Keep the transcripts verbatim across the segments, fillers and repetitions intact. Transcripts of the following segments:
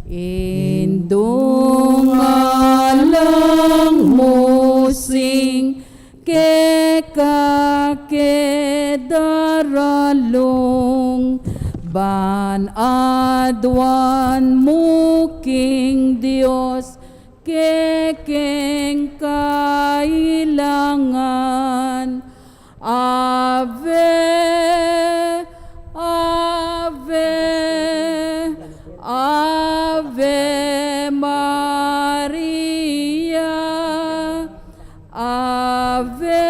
Indung alang mu sing keka ke daralung, ban aduan mu king Dios kekeng kailangan. Ave, Ave, Ave Maria. Ave,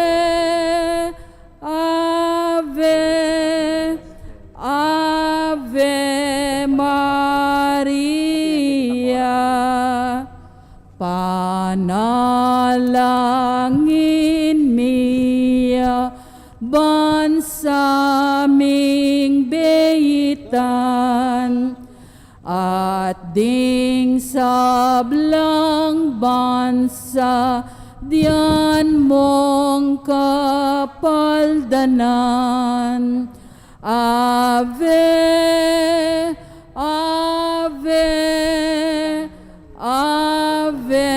Ave, Ave Maria. Panalangin mi ya bansa ming beitan, at ding sablang bansa dian mong kapaldanan. Ave, Ave, Ave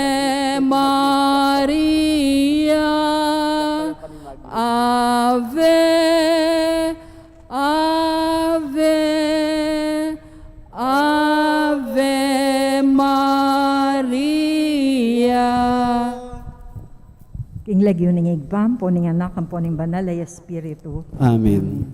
Maria. Ave, Ave, Ave Maria. King lagyu ning Ibpa, ampo ning Anak, ampo ning Banal a Espiritu. Amen.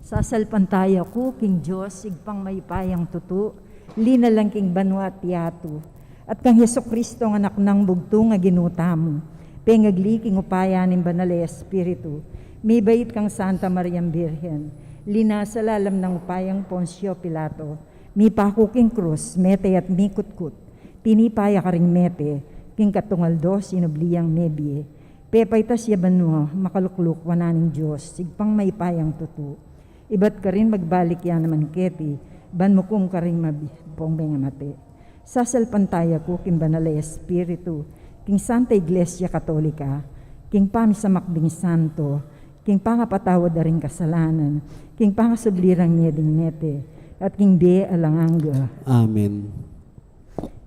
Sasalpantaya ku king Dios, Ibpang mayupayang tutu, linalang king banua at yatu, at kang Jesucristo a Anak nang bugtung a Ginu tamu, pengagli king upaya ning Banal a Espiritu, mibait kang Santa Mariang Birhen, linasa lalam nang upayang Poncio Pilato, mipaku king krus, mete at mikutkut, tinipa ya karing mete, king katung aldo sinubli yang mebie, pepaitas ya banua, makalukluk wanan ning Dios, Ibpang mayupayang tutu. Ibat karin magbalik ya naman keti, ban mukum karing mabi-, pong mengamate. Sasalpantaya ku king Banal a Espiritu, king Santa Iglesia Katolika, king pamisamak ding santo, king pangapatawad da ring kasalanan, king pangasubli rang mie ding mete, at king bie alang angga. Amen.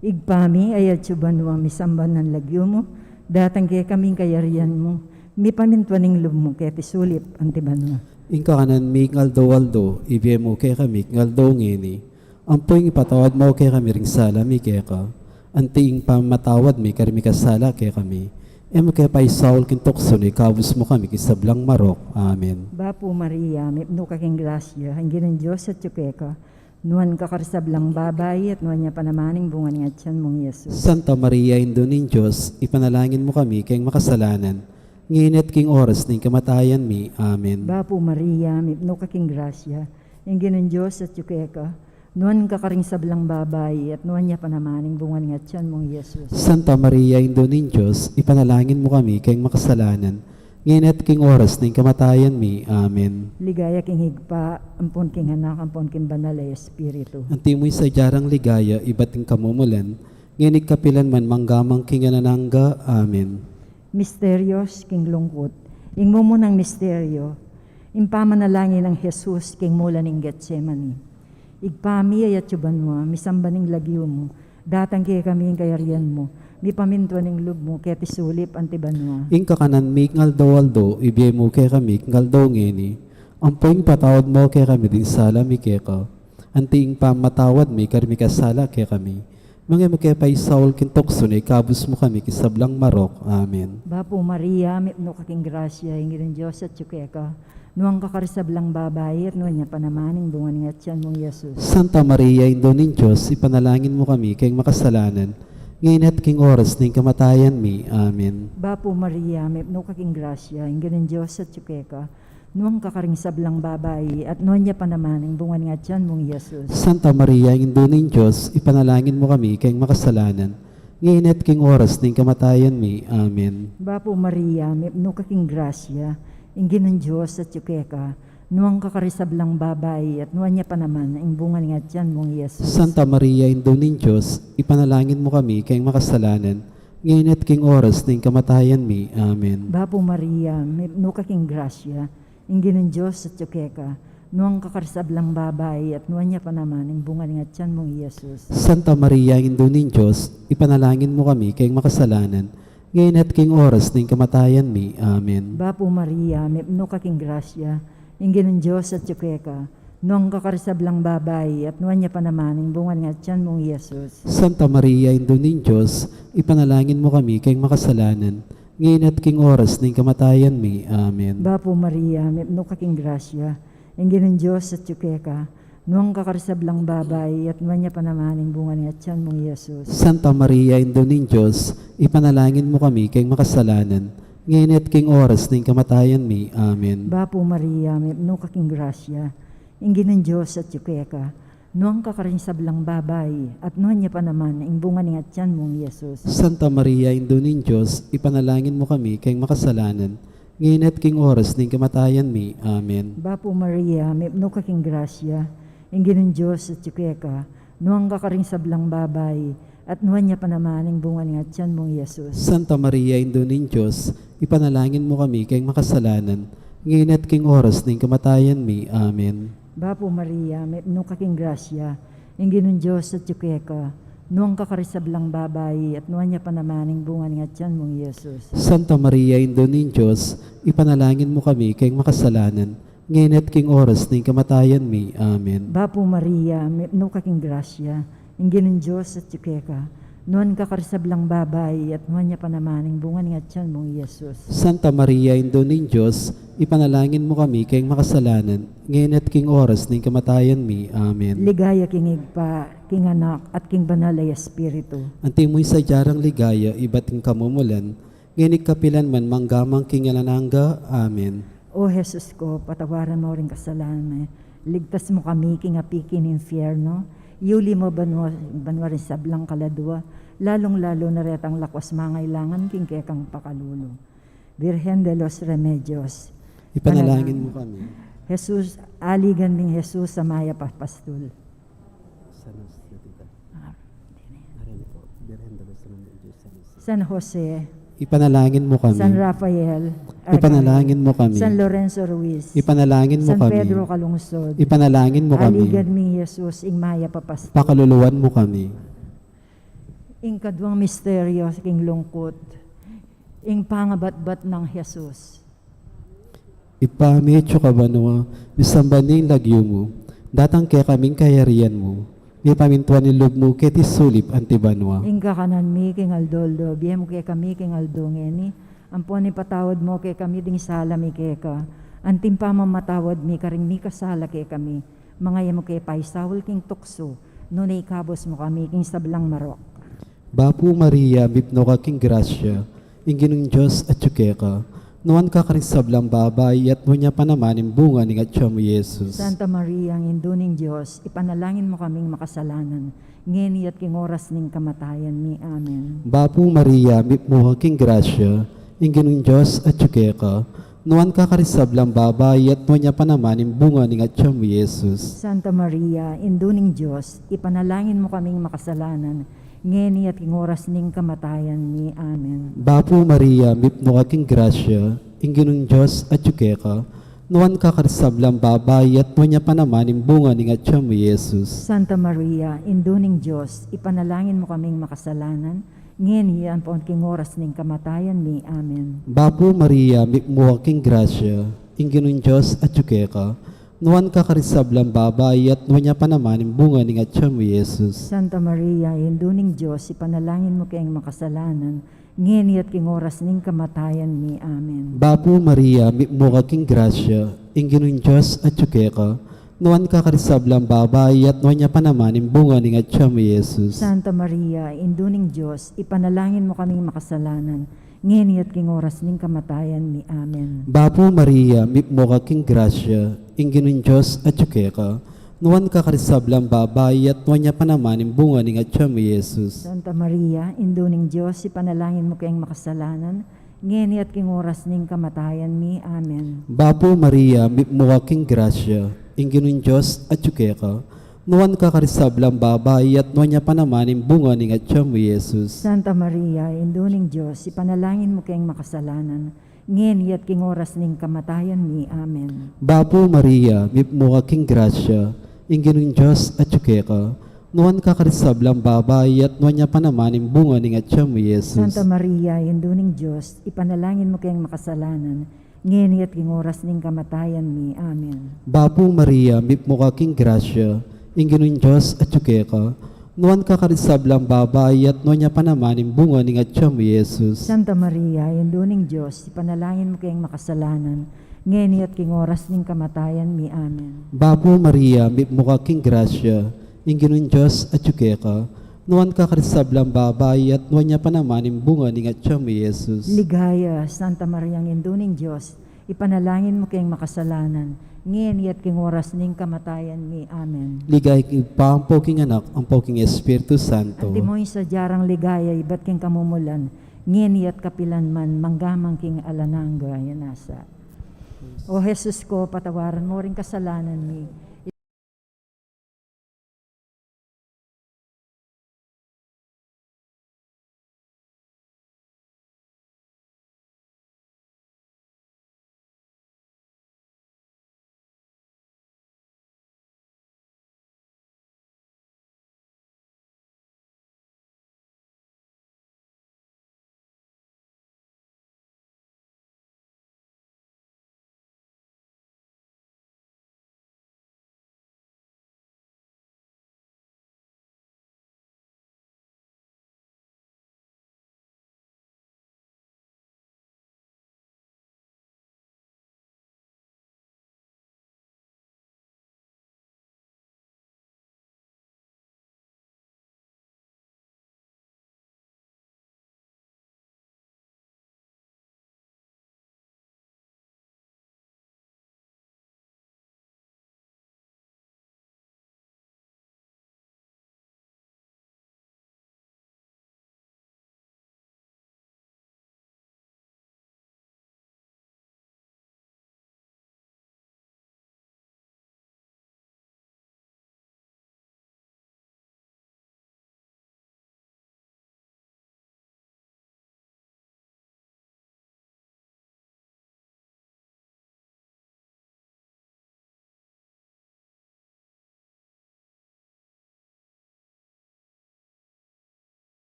Ibpa mi, a atsu ka banua, misamban ya ing lagyu mu, datang kekami ing kayarian mu, mipamintuan ing lub mu keti sulip anti banua. Ing kakanan mi king aldo-aldo, ibie mu kekami king aldo ngeni. Ampo ing ipatawad mu kekami ring sala mi keka, anti ing pamamatawad mi karing mikasala kekami. E mu ke paisaul king tuksu, nune ikabus mu kami king sablang marok. Amen. Bapu Maria, mipnu ka king grasya, ing Ginung Dios atsu keka, nuan ka karing sablang babai, at nuan ya pa naman ing bunga ning atian mung Jesus. Santa Maria, Indu ning Dios, ipanalangin mu kami keng makasalanan, ngeni at king oras ning kamatayan mi. Amen. Bapu Maria, mipnu ka king grasya, ing Ginung Dios atsu keka, nuan ka karing sablang babai, at nuan ya pa naman ing bunga ning atian mung Jesus. Santa Maria, Indu ning Dios, ipanalangin mu kami keng makasalanan, ngeni at king oras ning kamatayan mi. Amen. Ligaya king Ibpa, ampon king Anak, ampon king Banal a Espiritu. Anti mu ing sadya rang ligaya, ibat king kamumulan, ngeni at kapilan man, mangga man king alang angga. Amen. Misterios king lungkut. Ing mumunang misterio, ing pamanalangin nang Jesus king mula ning Getsemani. Ibpa mi, a atsu ka banua, misamban ing lagyu mu, datang kekami ing kayarian mu, mipamintuan ing lub mu keti sulip anti banua. Ing kakanan mi king aldo-aldo, ibie mu kekami king aldo ngeni. Ampo ing ipatawad mu kekami ding sala mi keka, anti ing pamamatawad mi karing mikasala kekami. Manga e mu ke paisaul king tuksu, nune ikabus mu kami king sablang marok. Amen. Bapu Maria, mipnu ka king grasya, ing Ginung Dios atsu keka, nuan ka karing sablang babai, at nuan ya pa naman ing bunga ning atian mung Jesus. Santa Maria, Indu ning Dios, ipanalangin mu kami keng makasalanan, ngeni at king oras ning kamatayan mi. Amen. Bapu Maria, mipnu ka king grasya, ing Ginung Dios atsu keka, nuan ka karing sablang babai, at nuan ya pa naman ing bunga ning atian mung Jesus. Santa Maria, Indu ning Dios, ipanalangin mu kami keng makasalanan, ngeni at king oras ning kamatayan mi. Amen. Bapu Maria, mipnu ka king grasya, ing Ginung Dios atsu keka, nuan ka karing sablang babai, at nuan ya pa naman ing bunga ning atian mung Jesus. Santa Maria, Indu ning Dios, ipanalangin mu kami keng makasalanan, ngeni at king oras ning kamatayan mi. Amen. Bapu Maria, mipnu ka king grasya, ing Ginung Dios atsu keka, Nuan ka karing sablang babai, at nuan ya pa naman ing bunga ning atian mung Jesus. Santa Maria, Indu ning Dios, ipanalangin mu kami keng makasalanan, ngeni at king oras ning kamatayan mi. Amen. Bapu Maria, mipnu ka king grasya, ing Ginung Dios atyu keka, nuan ka karing sablang babai, at nuan ya pa naman ing bunga ning atian mung Jesus. Santa Maria, Indu ning Dios, ipanalangin mu kami keng makasalanan, ngeni at king oras ning kamatayan mi. Amen. Bapu Maria, mipnu ka king grasya, ing Ginung Dios atyu keka, nuan ka karing sablang babai, at nuan ya pa naman ing bunga ning atian mung Jesus. Santa Maria, Indu ning Dios, ipanalangin mu kami keng makasalanan, ngeni at king oras ning kamatayan mi. Amen. Bapu Maria, mipnu ka king grasya, ing Ginung Dios atyu keka, nuan ka karing sablang babai, at nuan ya pa naman ing bunga ning atian mung Jesus. Santa Maria, Indu ning Dios, ipanalangin mu kami keng makasalanan, ngeni at king oras ning kamatayan mi. Amen. Bapu Maria, mipnu ka king grasya, ing Ginung Dios atyu keka, nuan ka karing sablang babai, at nuan ya pa naman ing bunga ning atian mung Jesus. Santa Maria, Indu ning Dios, ipanalangin mu kami keng makasalanan, ngeni at king oras ning kamatayan mi. Amen. Bapu Maria, mipnu ka king grasya, ing Ginung Dios atyu keka, nuan ka karing sablang babai, at nuan ya pa naman ing bunga ning atian mung Jesus. Santa Maria, Indu ning Dios, ipanalangin mu kami keng makasalanan, ngeni at king oras ning kamatayan mi. Amen. Bapu Maria, mipnu ka king grasya, ing Ginung Dios atyu keka, nuan ka karing sablang babai, at nuan ya pa naman ing bunga ning atian mung Jesus. Santa Maria, Indu ning Dios, ipanalangin mu kami keng makasalanan, ngeni at king oras ning kamatayan mi. Amen. Ligaya king Ibpa, king Anak, at king Banal a Espiritu. Antimo ing sadya rang ligaya ibat king kamumulan, ngeni at kapilan man, mangga man king alang angga. Amen. O Jesus ku, patawaran mu ring kasalanan mi, ligtas mu kami king api king infierno, yuli mu banua, banua ring sablang kaladua, lalung-lalu na retang lakuas mangailangan king kekang pakalulu. Virgen de los Remedios, ipanalangin mu kami. Jesus, aligan ming Jesus a mayap a pastul. San Jose, tita. Ah, Marian po, Birhen de los Remedios, San Jose. San Jose. Ipanalangin mu kami. San Rafael. Ipanalangin mu kami. San Lorenzo Ruiz. Ipanalangin mu kami. San Pedro Calungsod. Ipanalangin mu kami. Aligan ming Jesus, ing mayap a pastul. Pakaluluan mu kami. Ing kaduang misteryo king lungkut, ing pangabatbat nang Jesus. Ibpa mi, atsu ka banua, misamban ya ing lagyu mu, datang kekami ing kayarian mu, mipamintuan ing lub mu keti sulip anti banua. Ing kakanan mi king aldo-aldo, ibie mu kekami king aldo ngeni, ampon ipatawad mu kekami ding sala mi keka, anti ing pamamatawad mi karing mikasala kekami, manga e mu ke paisaul king tuksu, nune ikabus mu kami king sablang marok. Bapu Maria, mipnu ka king grasya, ing Ginung Dios atyu keka, nuan ka karing sablang babai, at nuan ya pa naman ing bunga ning atyan mu, Jesus. Santa Maria, Indu ning Dios, ipanalangin mu kaming makasalanan, ngeni at king oras ning kamatayan mi. Amen. Bapu Maria, mipnu ka king grasya, ing Ginung Dios atyu keka, nuan ka karing sablang babai, at nuan ya pa naman ing bunga ning atyan mu, Jesus. Santa Maria, Indu ning Dios, ipanalangin mu kaming makasalanan, ngeni at king oras ning kamatayan mi. Amen. Bapu Maria, mipnu ka king grasya, ing Ginung Dios atyu keka, nuan ka karing sablang babai, at nuan ya pa naman ing bunga ning atyan mu, Jesus. Santa Maria, Indu ning Dios, ipanalangin mu kaming makasalanan, ngeni ampon king oras ning kamatayan mi. Amen. Bapu Maria, mipnu ka king grasya, ing Ginung Dios atyu keka, nuan ka karing sablang babai, at nuan ya pa naman ing bunga ning atyan mu, Jesus. Santa Maria, Indu ning Dios, ipanalangin mu keng makasalanan, ngeni at king oras ning kamatayan mi. Amen. Bapu Maria, mipnu ka king grasya, ing Ginung Dios atyu keka, nuan ka karing sablang babai, at nuan ya pa naman ing bunga ning atyan mu, Jesus. Santa Maria, Indu ning Dios, ipanalangin mu kaming makasalanan, ngeni at king oras ning kamatayan mi. Amen. Bapu Maria, mipnu ka king grasya, ing Ginung Dios atyu keka, nuan ka karing sablang babai, at nuan ya pa naman ing bunga ning atyan mu, Jesus. Santa Maria, Indu ning Dios, ipanalangin mu keng makasalanan, ngeni at king oras ning kamatayan mi. Amen. Bapu Maria, mipnu ka king grasya, ing Ginung Dios atyu keka, nuan ka karing sablang babai, at nuan ya pa naman ing bunga ning atyan mu, Jesus. Santa Maria, Indu ning Dios, ipanalangin mu keng makasalanan, ngeni at king oras ning kamatayan mi. Amen. Bapu Maria, mipmu ka king grasya, ing Ginung Dios atyu keka, nuan ka karing sablang babai, at nuan ya pa naman ing bunga ning atyan mu, Jesus. Santa Maria, Indu ning Dios, ipanalangin mu keng makasalanan, ngeni at king oras ning kamatayan mi. Amen. Bapu Maria, mipmu ka king grasya, ing Ginung Dios atyu keka, nuan ka karing sablang babai, at nuan ya pa naman ing bunga ning atyan mu, Jesus. Santa Maria, Indu ning Dios, ipanalangin mu keng makasalanan, ngeni at king oras ning kamatayan mi. Amen. Bapu Maria, mipmu ka king grasya, ing Ginung Dios atyu keka, nuan ka karing sablang babai, at nuan ya pa naman ing bunga ning atyan mu, Jesus. Ligaya, Santa Maria, Indu ning Dios, ipanalangin mu keng makasalanan, ngeni at king oras ning kamatayan mi. Amen. Ligaya king Ibpa, ampo king Anak, ampo king Espiritu Santo. Antimo ing sadya rang ligaya ibat king kamumulan, ngeni at kapilan man, mangga man king alang angga. Amen. O Jesus ko, patawaran mu ring kasalanan mi.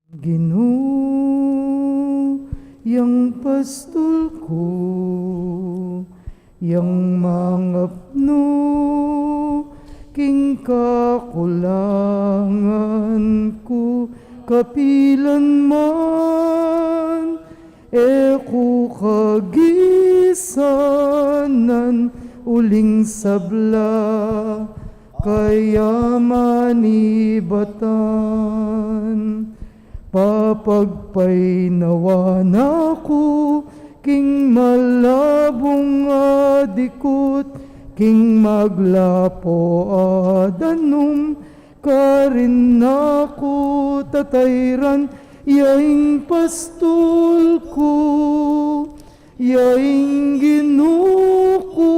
Ginu, yang pastul ku, yang mangapnu king kakulangan ku kapilan man, e ku kagisanan uling sabla kayaman ibatan. Papagpainawa na ku king malabung a dikut, king maglapo a danum, karin na ku tatayran, ya ing pastul ku, ya ing Ginu ku,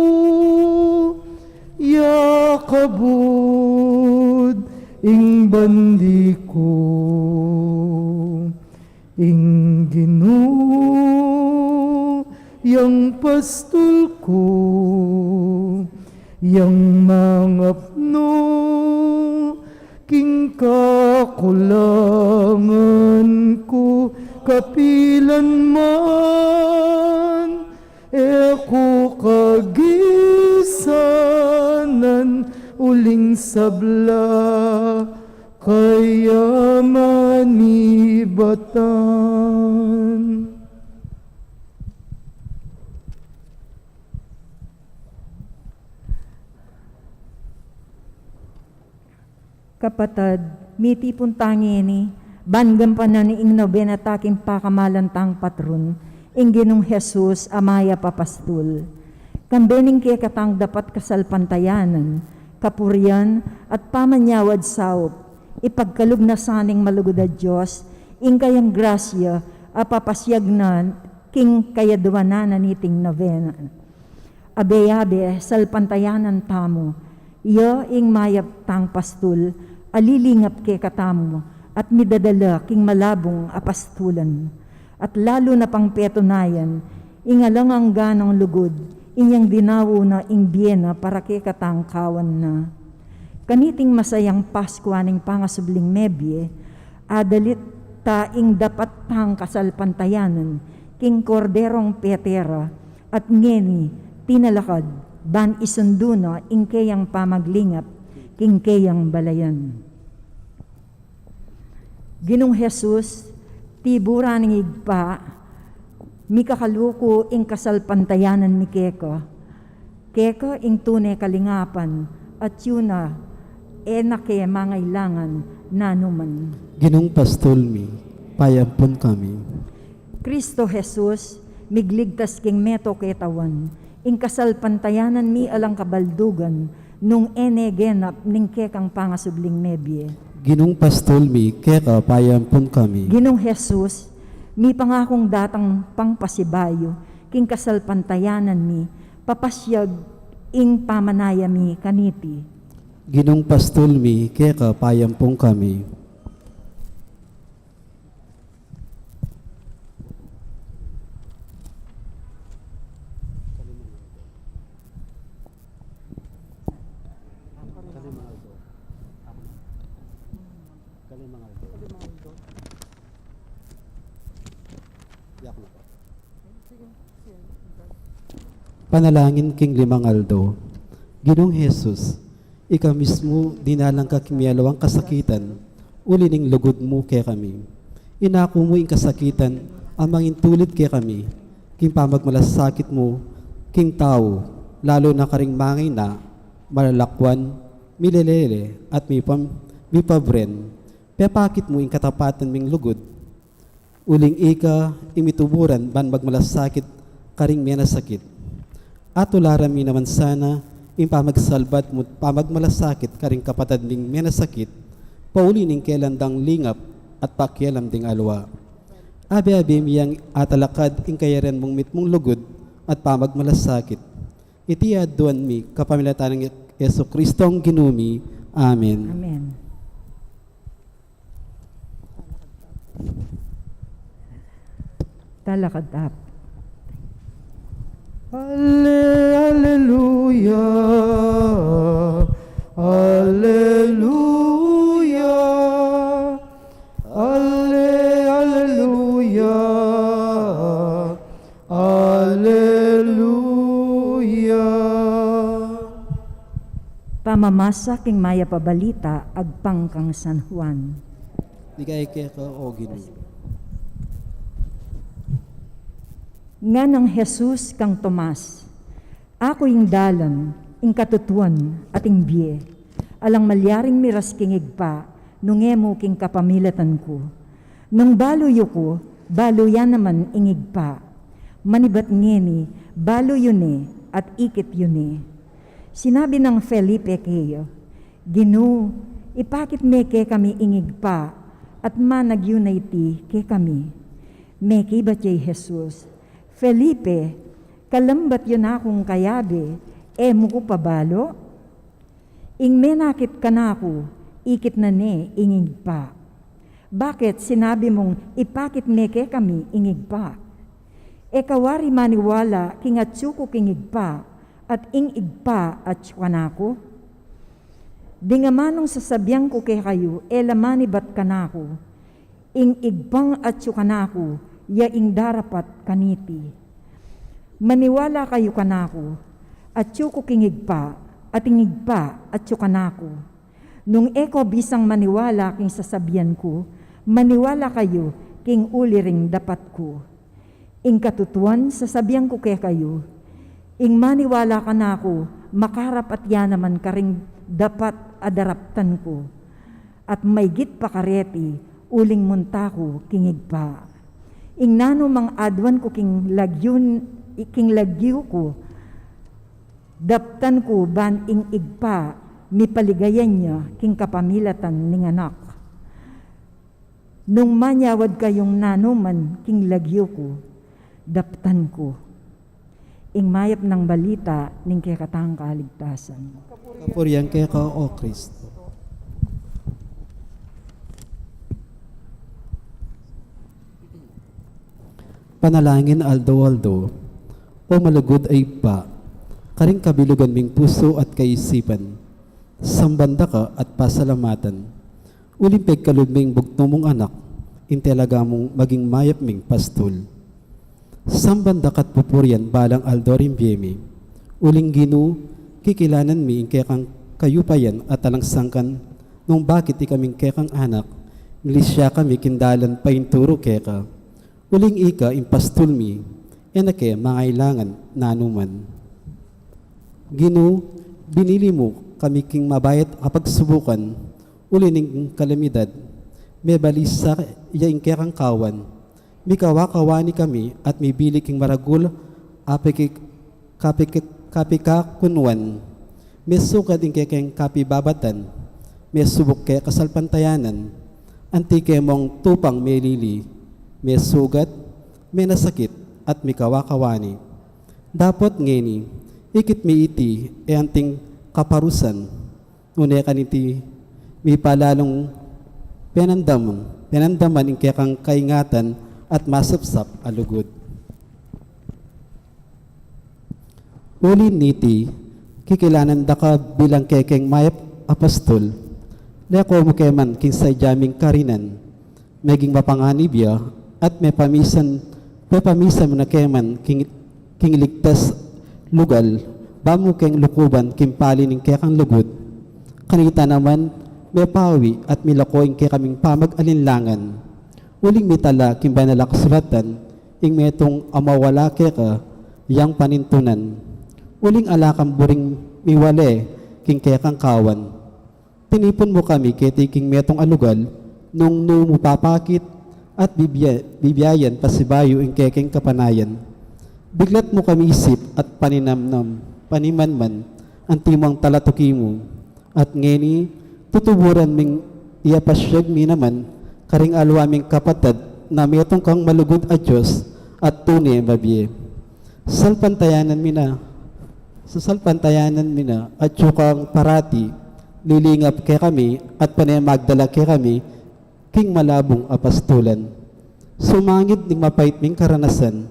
ya kabud ing bandi ku. Ing Ginu, yang pastul ku, yang mangapnu king kakulangan ku kapilan man, e ku kagisanan uling sabla kayaman ibatan. Kapatad, mitipun ta ngeni ban gampanan ing nobena ta king pakamalan tang patron, ing Ginung Jesus a mayap a pastul. Kambe ning kekatang dapat kasalpantayanan, kapurian, at pamanyawad saup, ipagkalub na sa ning malugud a Dios ing kayang grasya a papasiag na king kayadwanan na niting nobena. Abe-abe, salpantayanan tamu, iya ing mayap tang pastul a lilingap kekatamu at midadala king malabung a pastulan. At lalu na pang petunayan ing alang angga nang lugud inyang dinawu na ing bie na para kekatang kawan na. Kaniting masayang Paskua ning pangasubling mebie, adalit ta ing dapat tang kasalpantayanan king Korderong pete ra, at ngeni tinalakad ban isundu na ing keyang pamaglingap king keyang balayan. Ginung Jesus, tiburan ning Ibpa, mikakaluku ing kasalpantayanan mi keka. Keka ing tune kalingapan, at yu na e na ke mangailangan nanuman. Ginung pastul mi, payampun kami. Kristo Jesus, migligtas king meto ketawan, ing kasalpantayanan mi alang kabaldugan, nung e ne genap ning kekang pangasubling mebie. Ginung pastul mi, keka payampun kami. Ginung Jesus, mipangakung datang pang pasibayu king kasalpantayanan mi, papasiag ing pamanaya mi kaniti. Ginung pastul mi, keka payampun kami. Panalangin king limang aldo. Ginung Jesus, ika mismu dinalan ka king mialiwang kasakitan, uli ning lugud mu kekami. Inaku mu ing kasakitan a mangintulid kekami king pamagmalasakit mu king tau, lalu na karing mangina, malalakwan, milelele, at mipam-, mipabren. Pepakit mu ing katapatan ming lugud. Uling ika ing mituburan ban magmalasakit karing menasakit. At tularan mi naman sana ing pamagsalbat mu pamagmalasakit karing kapatad ming menasakit, pauli ning kelan dang lingap at pakialam ding aliwa. Abe-abe mi yang atalakad ing kayarian mung mitmung lugud at pamagmalasakit. Iti aduan mi kapamilatan nang Jesu Kristong Ginu mi. Amen. Amen. Talakad tap. Ale-, aleluya, aleluya, ale- Pamamasa king mayap a balita agpang kang San Juan. Ligaya keka, o Ginu. Nganang Jesus kang Tomas, "Aku ing dalan, ing katutuan, at ing bie. Alang malyaring miras king Ibpa, nung e mu king kapamilatan ku. Nung balu yu ku, balu ya naman ing Ibpa. Manibat ngeni, balu yu ne, at ikit yu ne." Sinabi nang Felipe keya, "Ginu, ipakit me kekami ing Ibpa, at manag yu na iti kekami." Mekibat ya i Jesus, "Felipe, kalambat yu na kung kayabe, e mu ku pa balu? Ing menakit kanaku, ikit na ne ing Ibpa. Bakit sinabi mung ipakit me kekami ing Ibpa? E ka wari maniwala king atyu ku king Ibpa, at ing Ibpa atyu kanaku? Ding amanung sasabian ku kekayu, e la manibat kanaku. Ing Ibpang atyu kanaku, ya ing darapat kaniti. Maniwala kayu kanaku, atyu ku king Ibpa, at ing Ibpa atyu kanaku. Nung e ko bisang maniwala king sasabian ku, maniwala kayu king uli ring dapat ku. Ing katutuan, sasabian ku kekayu, ing maniwala kanaku, makarap at ya naman karing dapat a daraptan ku. At maygit pa kareti, uling munta ku king Ibpa. Ing nanumang aduan ku king lagyu, king lagyu ku, daptan ku ban ing Ibpa, mipaligayan ya king kapamilatan ning Anak. Nung manyawad kayung nanuman king lagyu ku, daptan ku." Ing mayap nang balita ning kekatang kaligtasan. Kapurian keka, o Kristo. Panalangin aldo-aldo. O malugud a Ibpa, karing kabilugan ming pusu at kaisipan, samban da ka at pasalamatan. Uling pigkalub ming bugtung mung Anak, ing talaga mung maging mayap ming pastul. Samban da ka't pupurian balang aldo ring bie mi. Uling Ginu, kikilanan mi ing kekang kayupayan at alang sangkan nung bakit ikaming kekang anak, milisya kami king dalan painturu keka. Uling ika ing pastul mi, e na ke mangailangan nanuman. Ginu, binili mu kami king mabayat a pagsubukan, uli ning kalamidad, mebalisa ya ing kekang kawan. Mikawa-kawani kami at mibili king maragul a piki-, kapik-, kapikakunuan. Mesugad ing kekeng kapibabatan, mesubuk ke kasalpantayanan, anti ke mung tupang melili, mesugad, menasakit, at mikawa-kawani. Dapot ngeni, ikit mi iti, e anting kaparusan, nune kaniti, mipalalung penandam, penandaman ing kekang kaingatan at masapsap a lugud. Uli niti, kikilanan da ka bilang kekeng mayap a pastul, leko mu ke man king sadya ming karinan, meging mapanganib ya, at mepamisan, mepamisan mu na ke man king, king ligtas lugal, ba mu keng lukuban king pali ning kekang lugud. Kanita naman, mepawi at milako ing kekaming pamag-alinlangan. Uling mitala king banal a kasulatan, ing metung a mawala keka yang panintunan. Uling ala kang buring miwale king kekang kawan. Tinipun mu kami keti king metung a lugal, nung nu mu papakit at bibya-, bibyayan pasibayu ing kekeng kapanayan. Biglat mu kami isip at paninamnam, panimanman, antimong talatuki mu. At ngeni, tutuburan ming iyapasyag mi naman karing alwa ming kapatad na metung kang malugud a Dios at tune mabie. Salpantayanan mi na, sasalpantayanan mi na, atyu kang parati, lilingap kekami, at pane magdala kekami, king malabung a pastulan. Sumangid ning mapait ming karanasan,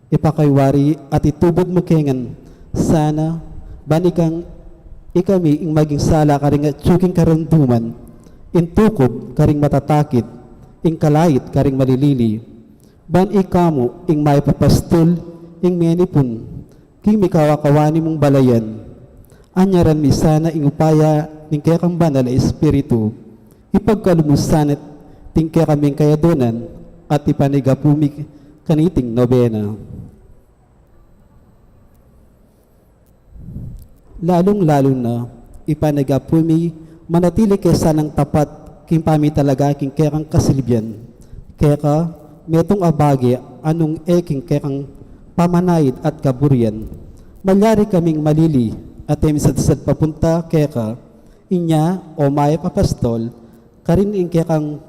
ipakaiwari at itubud mu kengan, sana, ban ikang, ikami ing maging sala karing atyu king karanduman, ing tukub karing matatakit, ing kalait karing malilili. Ban ika mu ing mayap a pastul, ing menipun king mikawa-kawani mung balayan. Anyaran mi sana ing upaya ning kekang Banal a Espiritu. Ipagkalub mu sana iting kekaming kayadunan at ipanyawad mi kaniting nobena. Lalung-lalu na, ipanyawad mi manatili ke sanang tapat king pamitalaga king kekang kasilbian. Keka, metung a bage a nung e king kekang pamanaid at kaburian, malyari kaming malili at e misadsad papunta keka. Inya, o Mayap a Pastol, karin ing kekang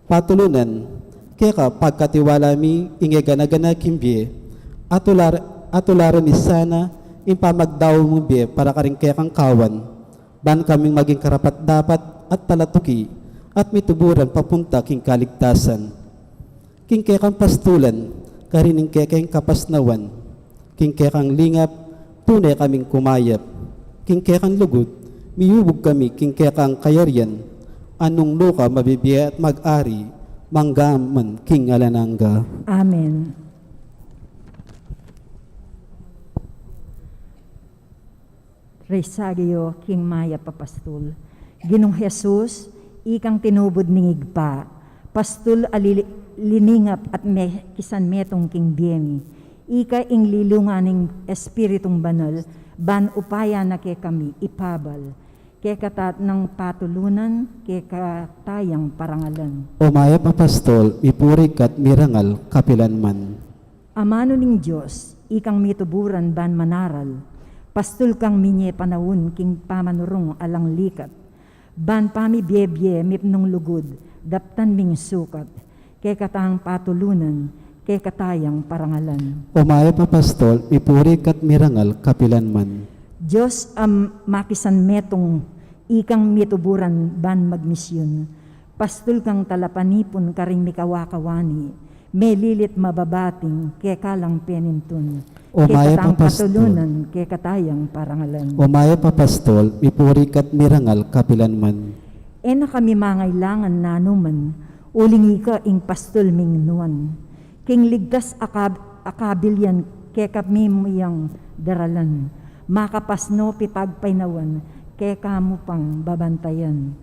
patulunan, keka pagkatiwala mi ing e gana-gana king bie, at tular-, at tularan mi sana ing pamagdaun mung bie para karing kekang kawan, ban kaming maging karapat-dapat at talatuki at mituburan papunta king kaligtasan. King kekang pastulan, karin ing kekeng kapasnawan. King kekang lingap, tune kaming kumayap. King kekang lugud, miyubug kami king kekang kayarian, a nung nuka mabibie at mag-ari, mangga man king alang angga. Amen. Rey Sagio, king Mayap a Pastol. Ginung Jesus, ikang tinubud ning Ibpa, pastol a lili-, liningap at me-, kisanmetung king bie mi. Ika ing lilungan ning Espiritung Banal, ban upaya na kekami ipabal. Keka tang patulunan, keka tang parangalan. O Mayap a Pastol, mipuri ka't mirangal kapilan man. Amanu ning Dios, ikang mituburan ban manaral, pastol kang minye panaun king pamanurung alang likat, ban pamibiebie mipnung lugud, daptan ming sukat, keka tang patulunan, keka tang parangalan. O Mayap a Pastol, mipuri ka't mirangal kapilan man. Dios a makisanmetung, ikang mituburan ban magmisyun, pastol kang talapanipun karing mikawakawani, melilit mababating, keka lang penintun. O Mayap a Pastol. Keka tang patulunan, keka tang parangalan. O Mayap a Pastol, mipuri ka't mirangal kapilan man. E na kami mangailangan nanuman, uling ika ing pastol ming nuan. King ligtas a kab-, a kabilyan kekami mu yang daralan. Makapasno pipagpainawan, keka mu pang babantayan.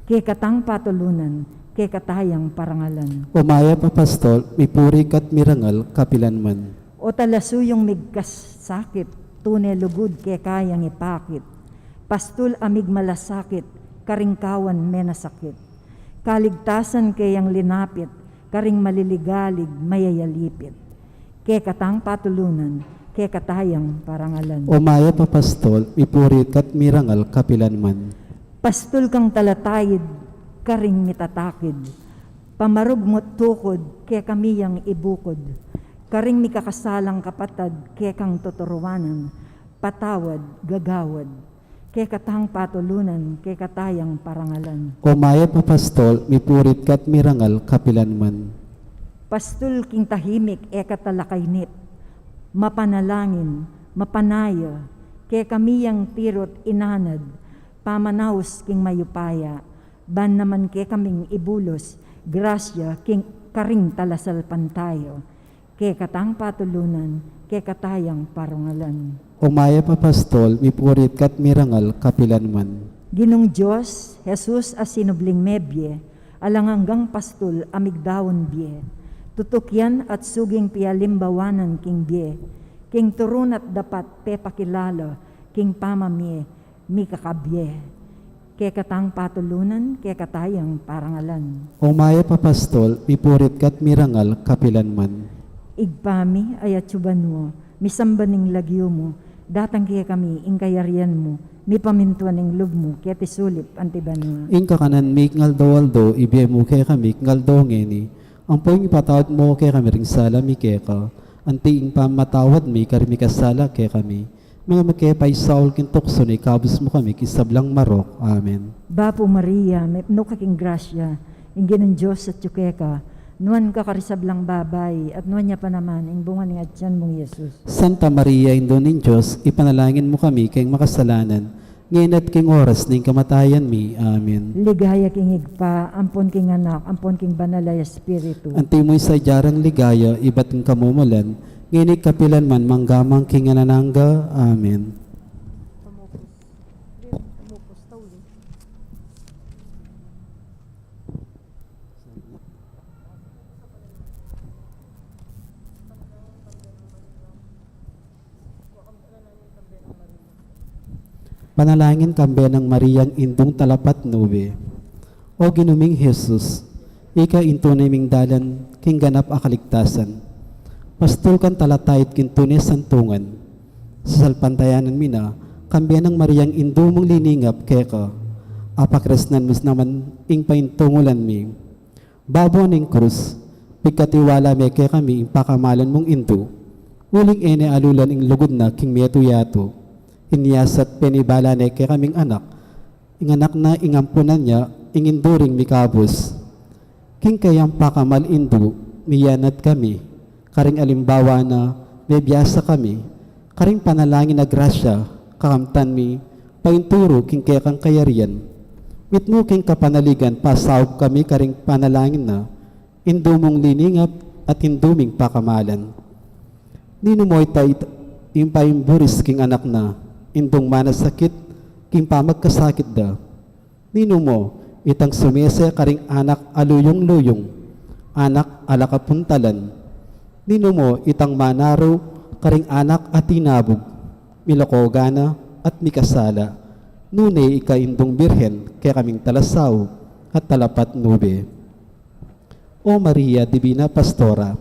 Keka tang patulunan, keka tang parangalan. O Mayap a Pastol, mipuri ka't mirangal kapilan man. O talasuyung migkasakit, tune lugud keka yang ipakit. Pastol a migmalasakit, karing kawan menasakit. Kaligtasan keyang linapit, karing maliligalig mayayalipit. Keka tang patulunan, keka tang parangalan. O Mayap a Pastol, mipuri ka't mirangal kapilan man. Pastol kang talataid, karing mitatakid. Pamarug mu't tukud, kekami yang ibukud. Karing mikakasalang kapatad, kekang tuturuanan, patawad, gagawad. Keka tang patulunan, keka tang parangalan. O Mayap a Pastol, mipuri ka't mirangal kapilan man. Pastol king tahimik, e ka talakainip, mapanalangin, mapanaya, kekami yang tiru't inanad, pamanaus king mayupaya, ban naman kekaming ibulus, grasya king karing talasalpantaya. Keka tang patulunan, keka tang parangalan. O Mayap a Pastol, mipuri ka't mirangal kapilan man. Ginung Dios, Jesus a sinubling mebie, alang anggang pastol a migdaun bie. Tutukian at suging pialimbawanan king bie, king turun at dapat pepakilala, king pamamie, mikakabie. Keka tang patulunan, keka tang parangalan. O Mayap a Pastol, mipuri ka't mirangal kapilan man. Ibpa mi, a atsu banua, misamban ing lagyu mu, datang kekami ing kayarian mu, mipamintuan ing lub mu, keti sulip anti banua. Ing kakanan mi king aldo-aldo, ibie mu kekami king aldo ngeni, ampon ipatawad mu kekami ring sala mi keka, anti ing pamamatawad mi karing mikasala kekami. Manga mekepaisaul king tuksu, nune ikabus mu kami king sablang marok. Amen. Bapu Maria, mipnu ka king grasya, ing Ginung Dios atyu keka, nuan ka karing sablang babai, at nuan ya pa naman ing bunga ning atyan mung Jesus. Santa Maria, Indu ning Dios, ipanalangin mu kami keng makasalanan, ngeni at king oras ning kamatayan mi. Amen. Ligaya king Ibpa, ampon king Anak, ampon king Banal a Espiritu. Anti mu ing sadya rang ligaya, ibat king kamumulan, ngeni at kapilan man, mangga man king alang angga. Amen. Panalangin kambe nang Mariang Indung Talapatnube. O Ginu ming Jesus, ika ing tune ming dalan king ganap a kaligtasan. Pastul kang talataid king tune santungan. Sasalpantayanan mi na, kambe nang Mariang Indu mung liningap keka, apakresnan mu naman ing paintungulan mi. Babo ning krus, pigkatiwala me kekami ing pakamalan mung Indu. Uling e ne alulan ing lugud na king metung yatu. Inyasat penibala ne kekaming anak. Ing anak na ing ampunan ya, ing Indu ring mikabus. King keyang pakamal Indu, miyanat kami. Karing alimbawa na, mebiasa kami. Karing panalangin a grasya, kakamtan mi, painturu king kekang kayarian. Mitmu king kapanaligan, pasaup kami karing panalangin na, Indu mung liningap at Indu ming pakamalan. Ninu mo ita it-, ing paimburis king anak na, Indung manasakit, king pamagkasakit da. Ninu mo itang sumese karing anak a luyung-luyung, anak a lakapuntalan? Ninu mo itang manaru karing anak a tinabug, milokogan na at mikasala? Nune ika Indung Birhen, kekaming talasaup at talapatnube. O Maria, Divina Pastora,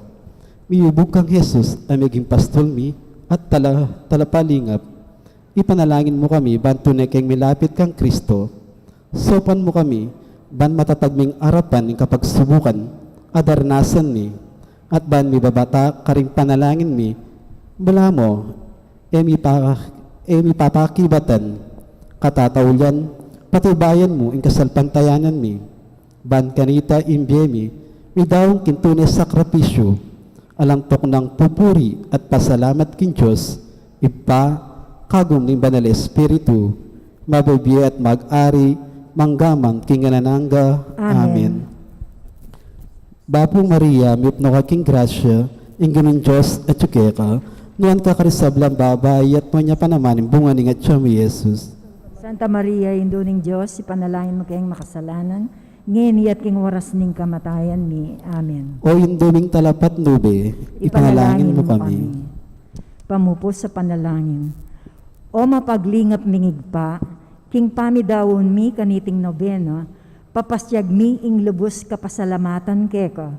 miyubug kang Jesus a meging pastul mi at tala-, talapalingap. Ipanalangin mu kami ban tune keng milapit kang Kristo. Saupan mu kami ban matatag ming arapan ing kapagsubukan a daranasan mi, at ban mibabata karing panalangin mi, balamu, e mi pa-, e mi papakibatan, katataulian, patibayan mu ing kasalpantayanan mi. Ban kanita ing bie mi, midaun king tune sakripisyu, alang tuknang pupuri at pasalamat king Dios, Ibpa, kagum ning Banal Espiritu, mabibie at mag-ari, manggaman king alang angga. Amen. Amen. Bapu Maria, mipnu ka king grasya, ing Ginung Dios atyu keka, nuan ka karing sablang babai, at nuan ya pa naman ing bunga ning atyan mu, i Jesus. Santa Maria, Indu ning Dios, ipanalangin mu keng makasalanan, ngeni at king oras ning kamatayan mi. Amen. O Indu ming talapatnube, ipanalangin mu kami. Pamupus a panalangin. O mapaglingap ming Ibpa, king pamidaun mi kaniting nobena, papasyag mi ing lubus kapasalamatan keka.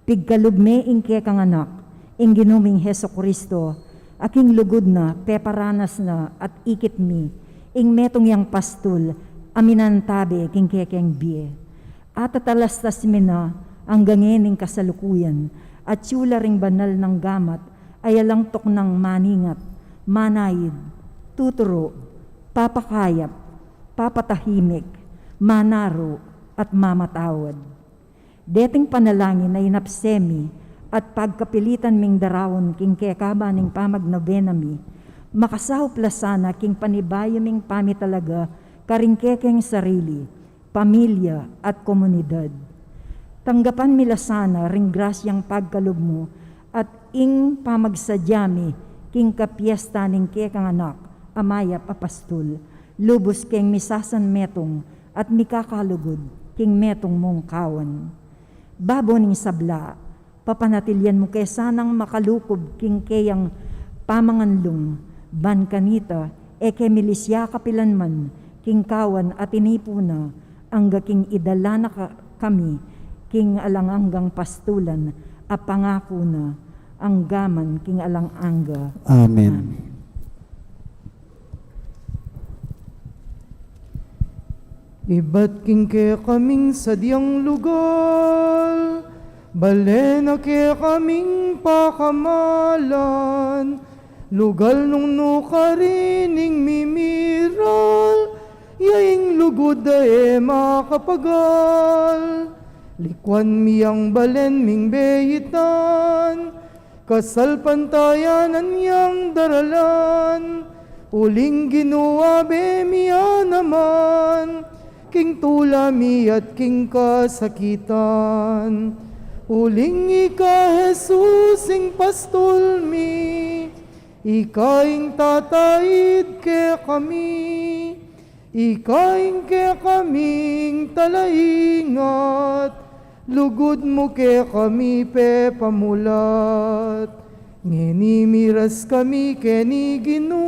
Pigkalub me ing kekang Anak, ing Ginu ming Jesucristo, a king lugud na, peparanas na at ikit mi, ing metung yang pastul a minantabe king kekeng bie. Atatalastas mi na angga ngening kasalukuyan, atyu la ring banal nang gamat a alang tuknang maningat, manaid, tuturu, papakayap, papatahimik, manaru, at mamatawad. Deting panalangin a inapse mi at pagkapilitan ming daraun king kekaba ning pamagnobena mi, makasaup la sana king panibayu ming pamitalaga karing kekeng sarili, pamilya, at komunidad. Tanggapan mi la sana ring grasyang pagkalub mu at ing pamagsadya mi king kapiesta ning kekang Anak a mayap a pastul, lubus keng misasanmetung at mikakalugud king metung mung kawan. Babo ning sabla, papanatilian mu ke sanang makalukub king keyang pamanganlung, ban kanita, e ke milisya kapilan man king kawan a tinipu na, angga king idala na ka-, kami king alang anggang pastulan a pangaku na, angga man king alang angga. Amen. Amen. Ibat king kekaming sadyang lugal, bale na kekaming pakamalan, lugal nung nukarin ing mimiral, ya ing lugud a e makapagal. Likuan mi yang balen ming beitan, kasalpantayanan yang daralan, uling Ginu, abe mi ya naman, king tula mi at king kasakitan. Uling ika, Jesus, ing pastul mi, ika ing tataid kekami, ika ing kekaming talaingat, lugud mu kekami pepamulat. Ngeni miras kami keni Ginu,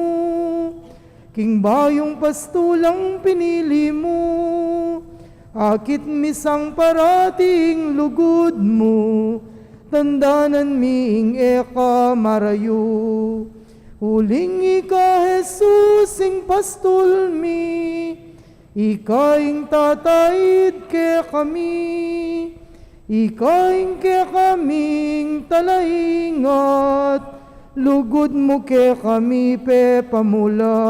King bayung pastulang pinili mu, akit mi sang parati ing lugud mu, tandanan mi ing e ka marayu. Uling ika, Jesus, ing pastul mi, ika ing tataid kekami, ika ing kekaming talaingat, lugud mu kekami pepamulat.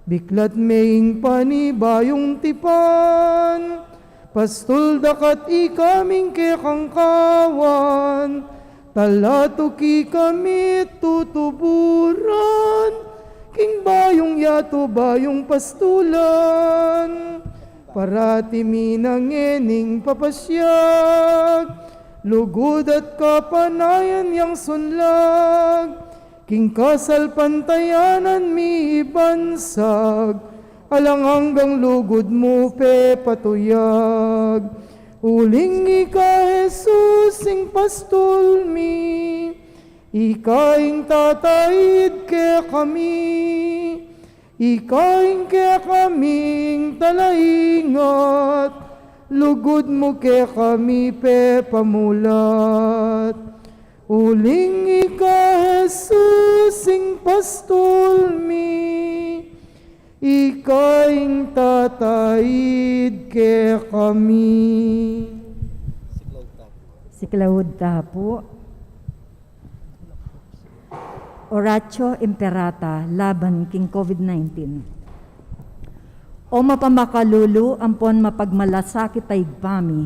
Biklat me ing panibayung tipan, pastul da ka at ikaming kekang kawan, talatuki kami tutuburan, king bayung yatu bayung pastulan. Parati mi na ngening papasyag, lugud at kapanayan yang sunlag, king kasalpantayanan mi ibansag, alang anggang lugud mu pepatuyag. Uling ika, Jesus, ing pastul mi, ika ing tataid kekami, ika ing kekaming talaingat, lugud mu kekami pepamulat. Uling ika, Jesus, ing pastul mi, ika ing tataid kekami. Siklaud ta pu. Oratio Imperata laban king COVID nineteen. O mapamakalulu ampon mapagmalasakit a Ibpa mi,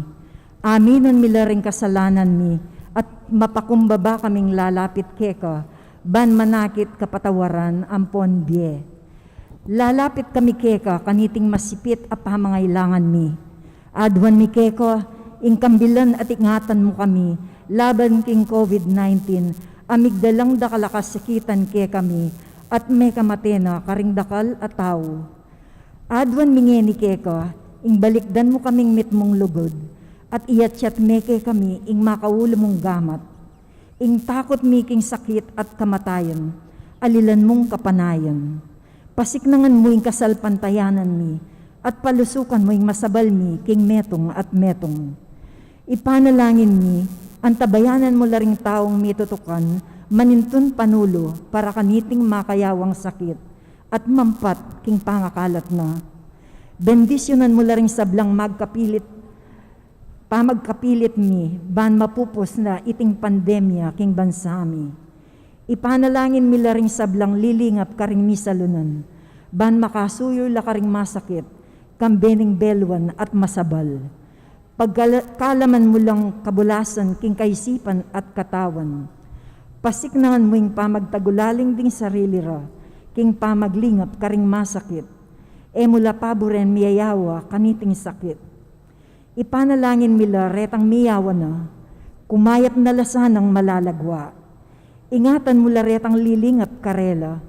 aminun mi la ring kasalanan mi at mapakumbaba kaming lalapit keka, ban manakit kapatawaran ampon bie. Lalapit kami keka kaniting masipit a pamangailangan mi. Aduan mi keka ing kambilan at ingatan mu kami laban king COVID nineteen a migdalang dakal a kasakitan kekami at mekamate na karing dakal a tau. Aduan mi ngeni keka ing balikdan mu kaming mitmung lugud at iatyat me kekami ing makaulu mung gamat. Ing takut mi king sakit at kamatayan, alilan mung kapanayan. Pasiknangan mu ing kasalpantayanan mi, at palusukan mu ing masabal mi king metung at metung. Ipanalangin mi, antabayanan mu la ring taung mitutukan manintun panulu para kaniting makayawang sakit at mampat king pangakalat na. Bendisyunan mu la ring sablang magkapilit pamagkapilit mi ban mapupus na iting pandemya king bansa mi. Ipanalangin mi la ring sablang lilingap karing misalunan, ban makasuyu la karing masakit, kambe ning beluan at masabal. Pagkala-, kalaman mu lang kabulasan king kaisipan at katawan. Pasiknangan mu ing pamagtagulaling ding sarili ra, king pamaglingap karing masakit. E mu la paburen miyayawa kaniting sakit. Ipanalangin mi la retang miyawa na, kumayap na la sanang malalagwa. Ingatan mu la retang lilingap karela.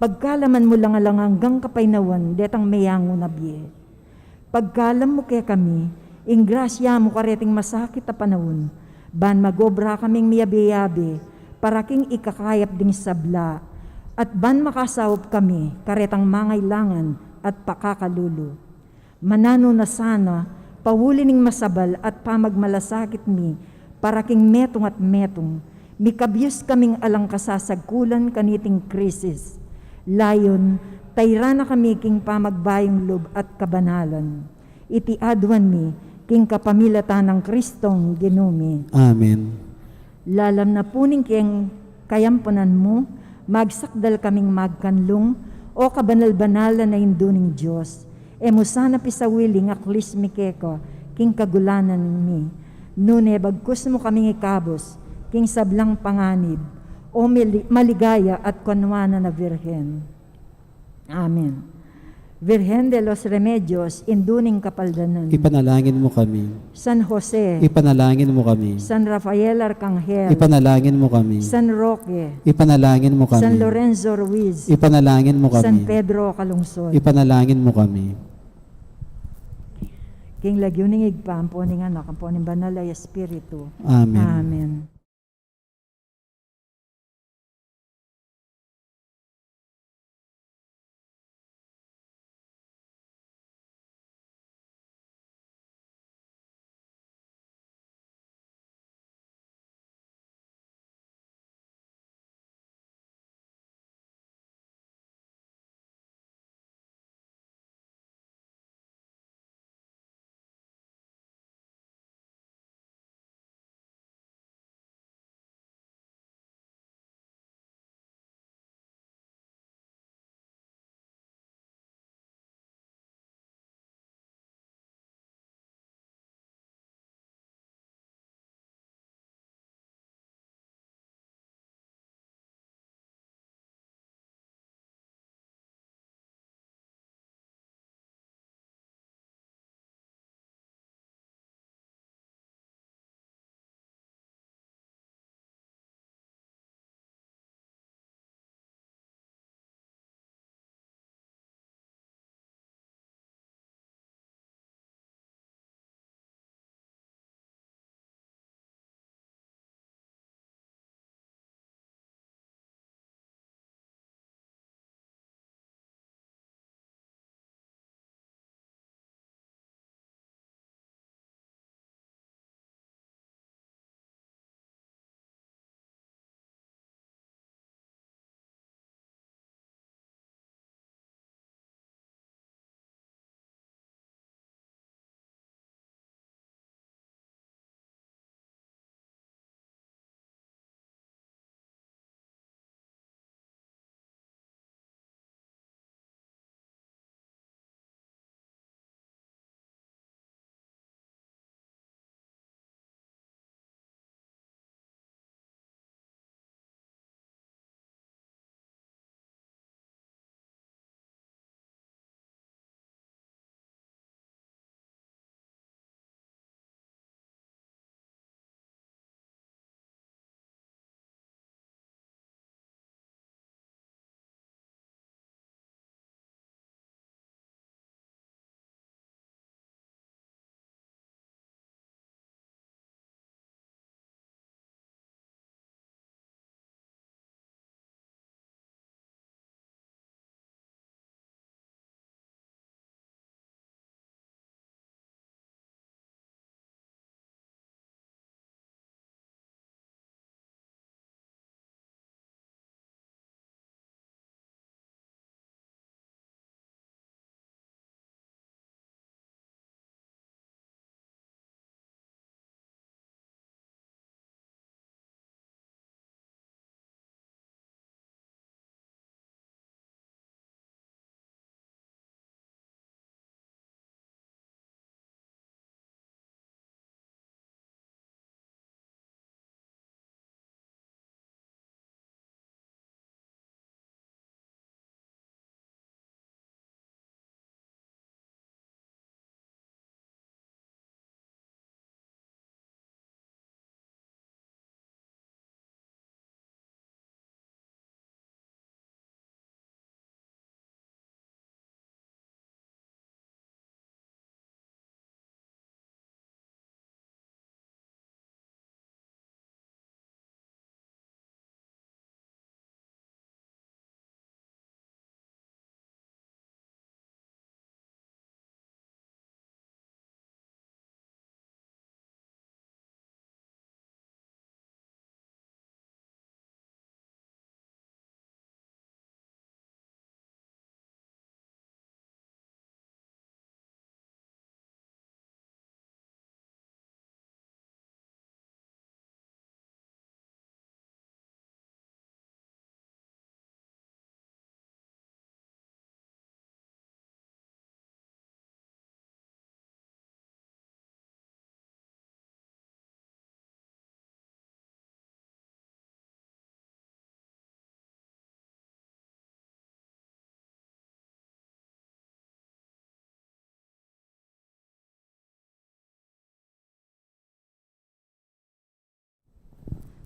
Pagkaluban mu lang alang anggang kapaynawan detang meyangu na bie. Pagkaluban mu kekami, ing grasya mu kareting masakit a panaun, ban magobra kaming miyabe-yabe, para king ikakayap ding sabla, at ban makasaup kami karetang mangailangan at pakakalulu. Mananu na sana, pauli ning masabal at pamagmalasakit mi, para king metung at metung, mikabyus kaming alang kasasagkulan kaniting krisis. Layun, tayran na kami king pamagbayung lub at kabanalan. Iti aduan mi, king kapamilatan nang Kristong Ginu mi. Amen. Lalam na pu ning keng kayampunan mu, magsakdal kaming magkanlung, o kabanal-banalan a Indu ning Dios. E mu sana pisawili ing aklis mi keka, king kagulanan mi. Nune bagkus mu kaming ikabus, king sablang panganib, o mili-, maligaya at kanuanan a Virgen. Amen. Virgen de los Remedios, Indu ning Kapaldanan. Ipanalangin mu kami. San Jose. Ipanalangin mu kami. San Rafael Arcangel. Ipanalangin mu kami. San Roque. Ipanalangin mu kami. San Lorenzo Ruiz. Ipanalangin mu kami. San Pedro Calungsod. Ipanalangin mu kami. King lagyu ning Ibpa, ampo ning Anak, ampo ning Banal a Espiritu. Amen. Amen.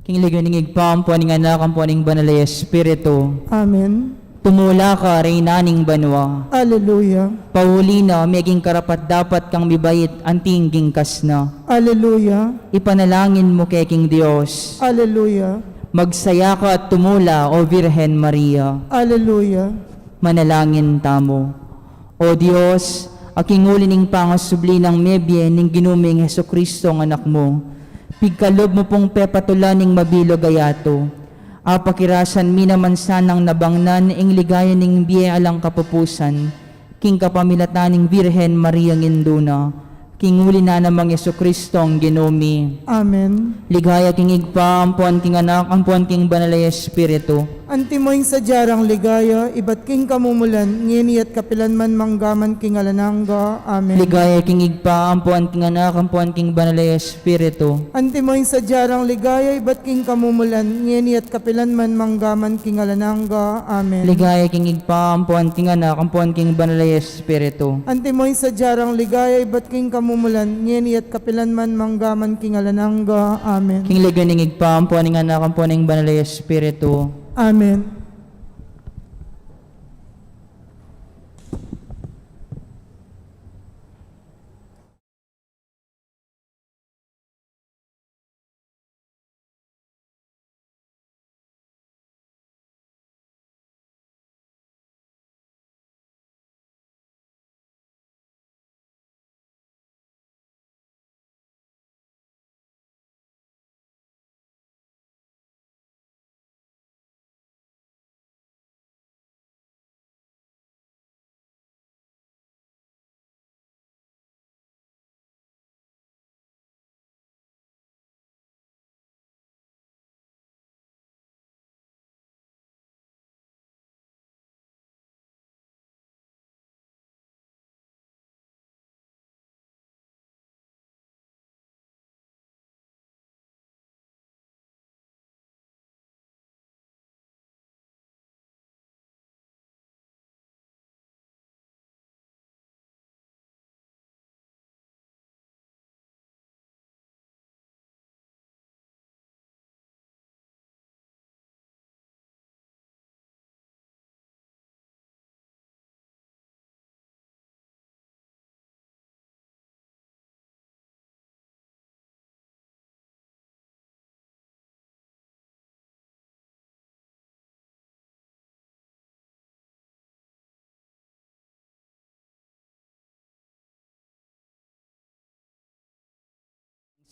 King lagyu ning Ibpa, ampo ning Anak, ampo ning Banal a Espiritu. Amen. Tumula ka, Reyna ning banua. Aleluya. Pauli na, meging karapat-dapat kang mibait, anting king kas na. Aleluya. Ipanalangin mu ke king Dios. Aleluya. Magsaya ka at tumula, O Virgen Maria. Aleluya. Manalangin tamu. O Dios, a king uli ning pangasubli nang mebie ning Ginu ming Jesucristo a Anak mu, pigkalub mu pung pepatulan ing mabilug a yatu. Apakirasan mi naman sanang nabangnan ing ligaya ning bie alang kapupusan, king kapamilatan ning Virgen Maria ing Indu na, king uli na namang Jesucristo a Ginu mi. Amen. Ligaya king Ibpa, ampo king Anak, ampo king Banal a Espiritu. Antimo ing sadya rang ligaya, ibat king kamumulan, ngeni at kapilan man, mangga man king alang angga. Amen. Ligaya king Ibpa, ampo king Anak, ampo king Banal a Espiritu. Antimo ing sadya rang ligaya, ibat king kamumulan, ngeni at kapilan man, mangga man king alang angga. Amen. Ligaya king Ibpa, ampo king Anak, ampo king Banal a Espiritu. Antimo ing sadya rang ligaya, ibat king kamumulan, ngeni at kapilan man, mangga man king alang angga. Amen. King lagyu ning Ibpa, ampo ning Anak, ampo ning Banal a Espiritu. Amen.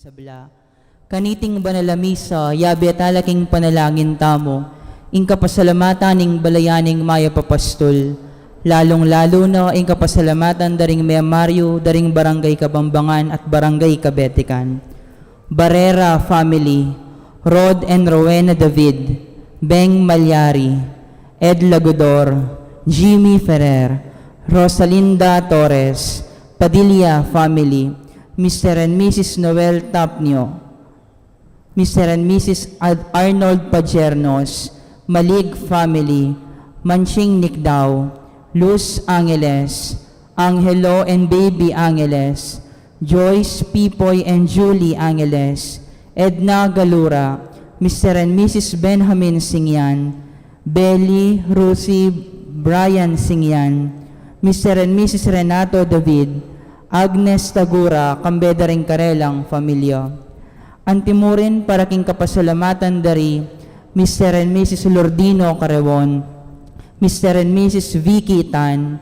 Sabla. Kaniting banal a misa, yabe tala king panalangin tamu ing kapasalamatan ning balayan ning mayap a pastul, lalung-lalu na ing kapasalamatan da ring miyembru da ring Barangay Kabambangan at Barangay Kabetikan. Barrera family, Rod and Rowena David, Beng Malyari, Ed Lagudor, Jimmy Ferrer, Rosalinda Torres, Padilla family, Mister and Missus Noel Tapnio, Mister and Missus Ad-, Arnold Pajernos, Malig family, Manching Nicdao, Luz Angeles, Angelo and Baby Angeles, Joyce, Pipoy and Julie Angeles, Edna Galura, Mister and Missus Benjamin Singyan, Belly, Ruthie, Brian Singyan, Mister and Missus Renato David, Agnes Tagura, kambe da ring karelang familia. Antimurin para king kapasalamatan da ri Mister and Missus Lordino Carreon, Mister and Missus Vicky Tan,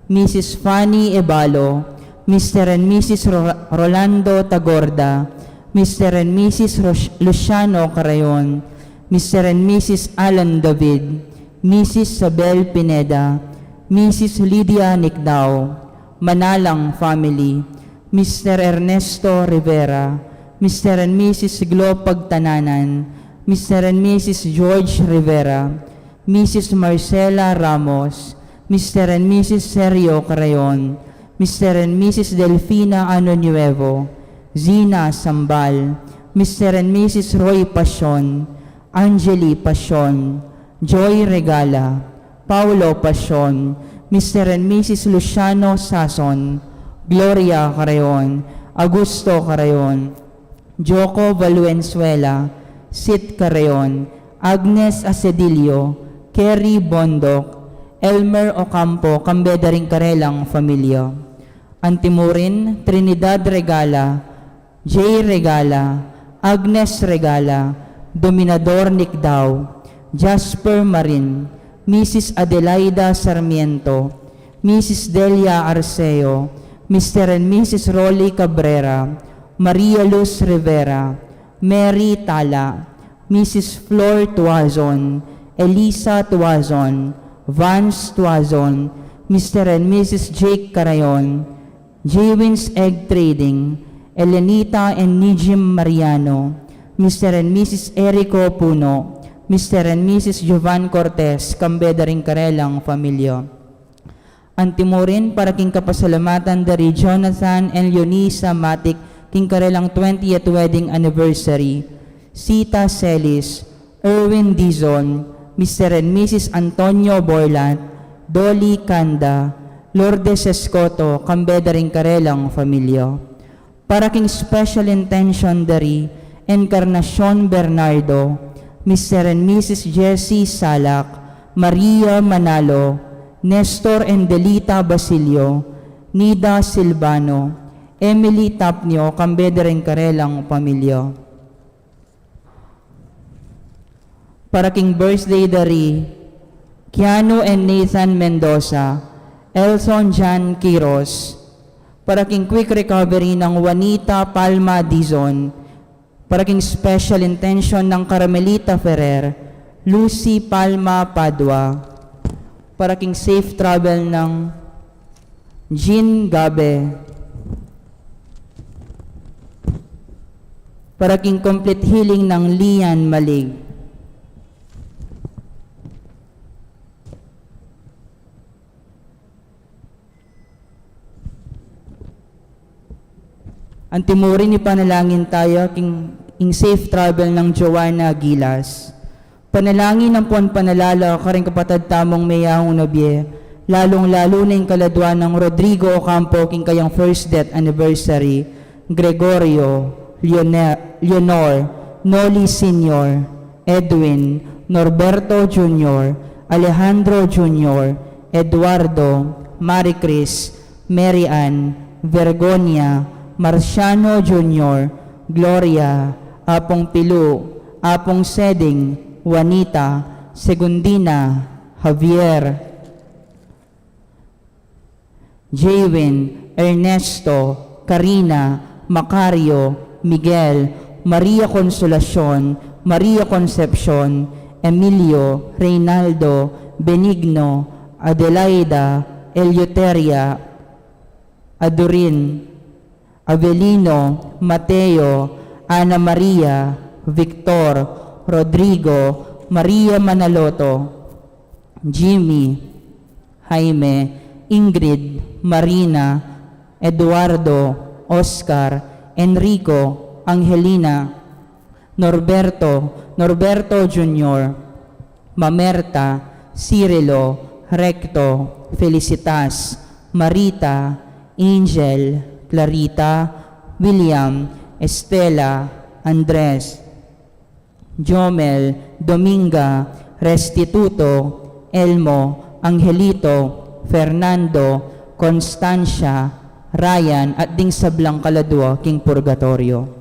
Missus Fanny Ebalo, Mister and Missus Ro-, Rolando Tagorda, Mister and Missus Ros-, Luciano Carayon, Mister and Missus Alan David, Missus Sabel Pineda, Missus Lydia Nicdao, Manalang family, Mister Ernesto Rivera, Mister and Missus Glo Pagtananan, Mister and Missus George Rivera, Missus Marcela Ramos, Mister and Missus Sergio Carayon, Mister and Missus Delfina Ano Nuevo, Zina Sambal, Mister and Missus Roy Pasion, Angeli Pasion, Joy Regala, Paulo Pasion, Mister and Missus Luciano Sason, Gloria Carayon, Augusto Carayon, Joko Valenzuela, Sit Carreon, Agnes Acedillo, Kerry Bondoc, Elmer Ocampo, kambe da ring karelang familia. Antimurin, Trinidad Regala, Jay Regala, Agnes Regala, Dominador Nicdao, Jasper Marin, Missus Adelaida Sarmiento, Missus Delia Arceo, Mister and Missus Rolly Cabrera, Maria Luz Rivera, Mary Tala, Missus Flor Tuazon, Elisa Tuazon, Vance Tuazon, Mister and Missus Jake Carayon, Jewin's Egg Trading, Elenita and Nijim Mariano, Mister and Missus Erico Puno, Mister and Missus Jovan Cortez, kambe da ring karelang familia. Antimurin para king kapasalamatan da ri Jonathan and Leonisa Matic king karelang twentieth wedding anniversary, Sita Celis, Erwin Dizon, Mister and Missus Antonio Borlat, Dolly Canda, Lourdes Escoto, kambe da ring karelang familia. Para king special intention da ri Encarnacion Bernardo, Mister and Missus Jessie Salak, Maria Manalo, Nestor and Delita Basilio, Nida Silvano, Emily Tapnio, kambe da ring karelang familia. Para king birthday da ri Keanu and Nathan Mendoza, Elson Jan Quiros. Para king quick recovery nang Juanita Palma Dizon. Para king special intention nang Carmelita Ferrer, Lucy Palma Padua. Para king safe travel nang Jean Gabe. Para king complete healing nang Lian Malig. Antimurin, ipanalangin taya king, ing safe travel nang Joanna Gilas. Panalangin ampon panalala karing kapatad tamung meyahung na bie, lalung-lalu na ing kaladua nang Rodrigo Ocampo king kayang first death anniversary, Gregorio, Leone-, Leonor, Noli Senior, Edwin, Norberto Junior, Alejandro Junior, Eduardo, Maricris, Mary Ann, Vergonia, Marciano Junior, Gloria, Apung Pilu, Apung Seding, Juanita, Segundina, Javier, Jaywin, Ernesto, Karina, Macario, Miguel, Maria Consolacion, Maria Concepcion, Emilio, Reynaldo, Benigno, Adelaida, Eleuteria, Adurin, Avelino, Mateo, Ana Maria, Victor, Rodrigo, Maria Manaloto, Jimmy, Jaime, Ingrid, Marina, Eduardo, Oscar, Enrico, Angelina, Norberto, Norberto Junior, Mamerta, Cirilo, Recto, Felicitas, Marita, Angel, Clarita, William, Estela, Andres, Jomel, Dominga, Restituto, Elmo, Angelito, Fernando, Constancia, Ryan, at ding sablang kaladua king purgatorio.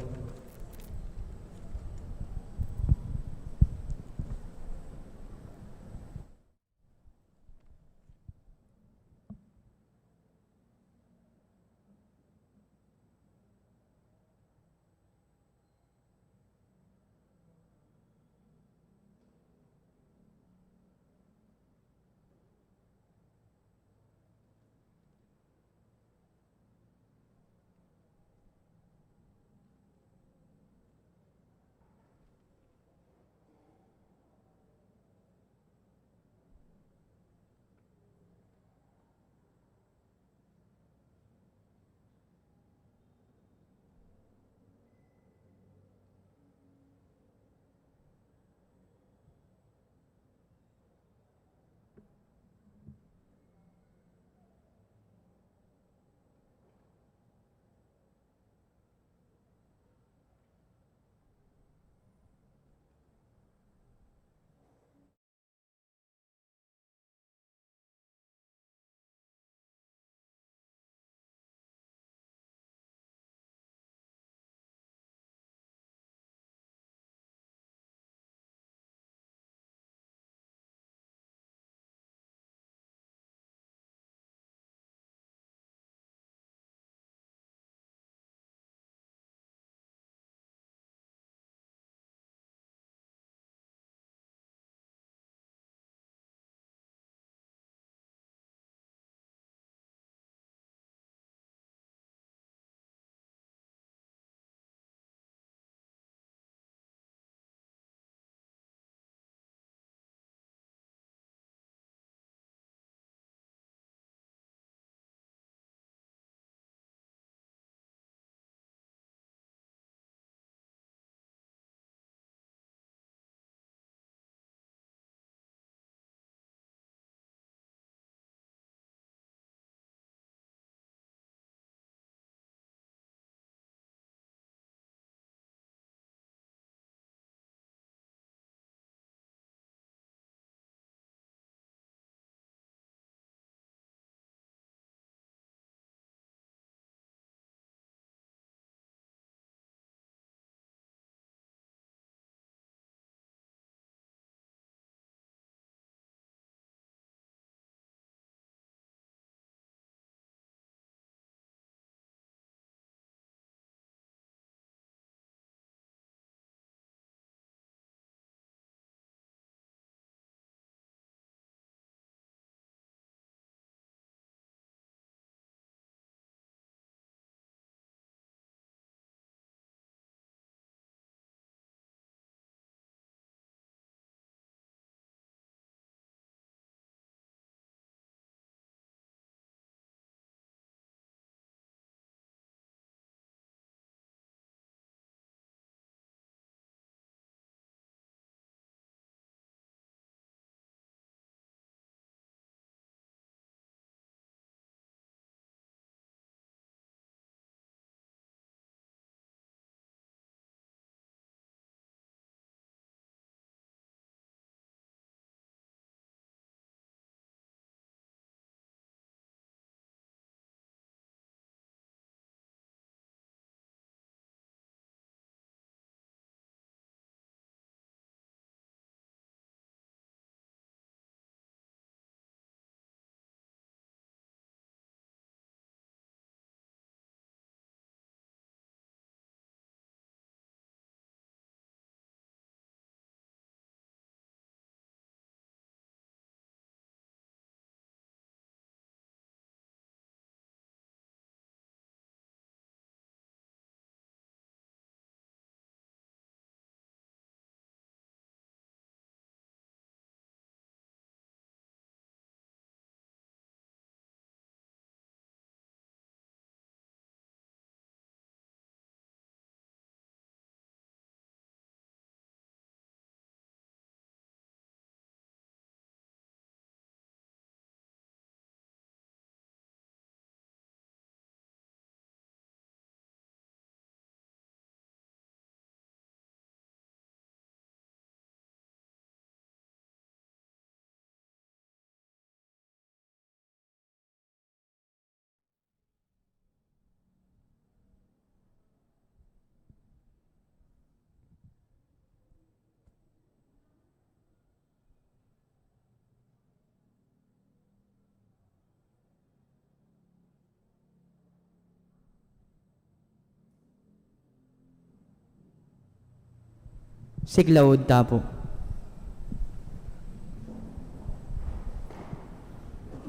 Siglaud ta pu.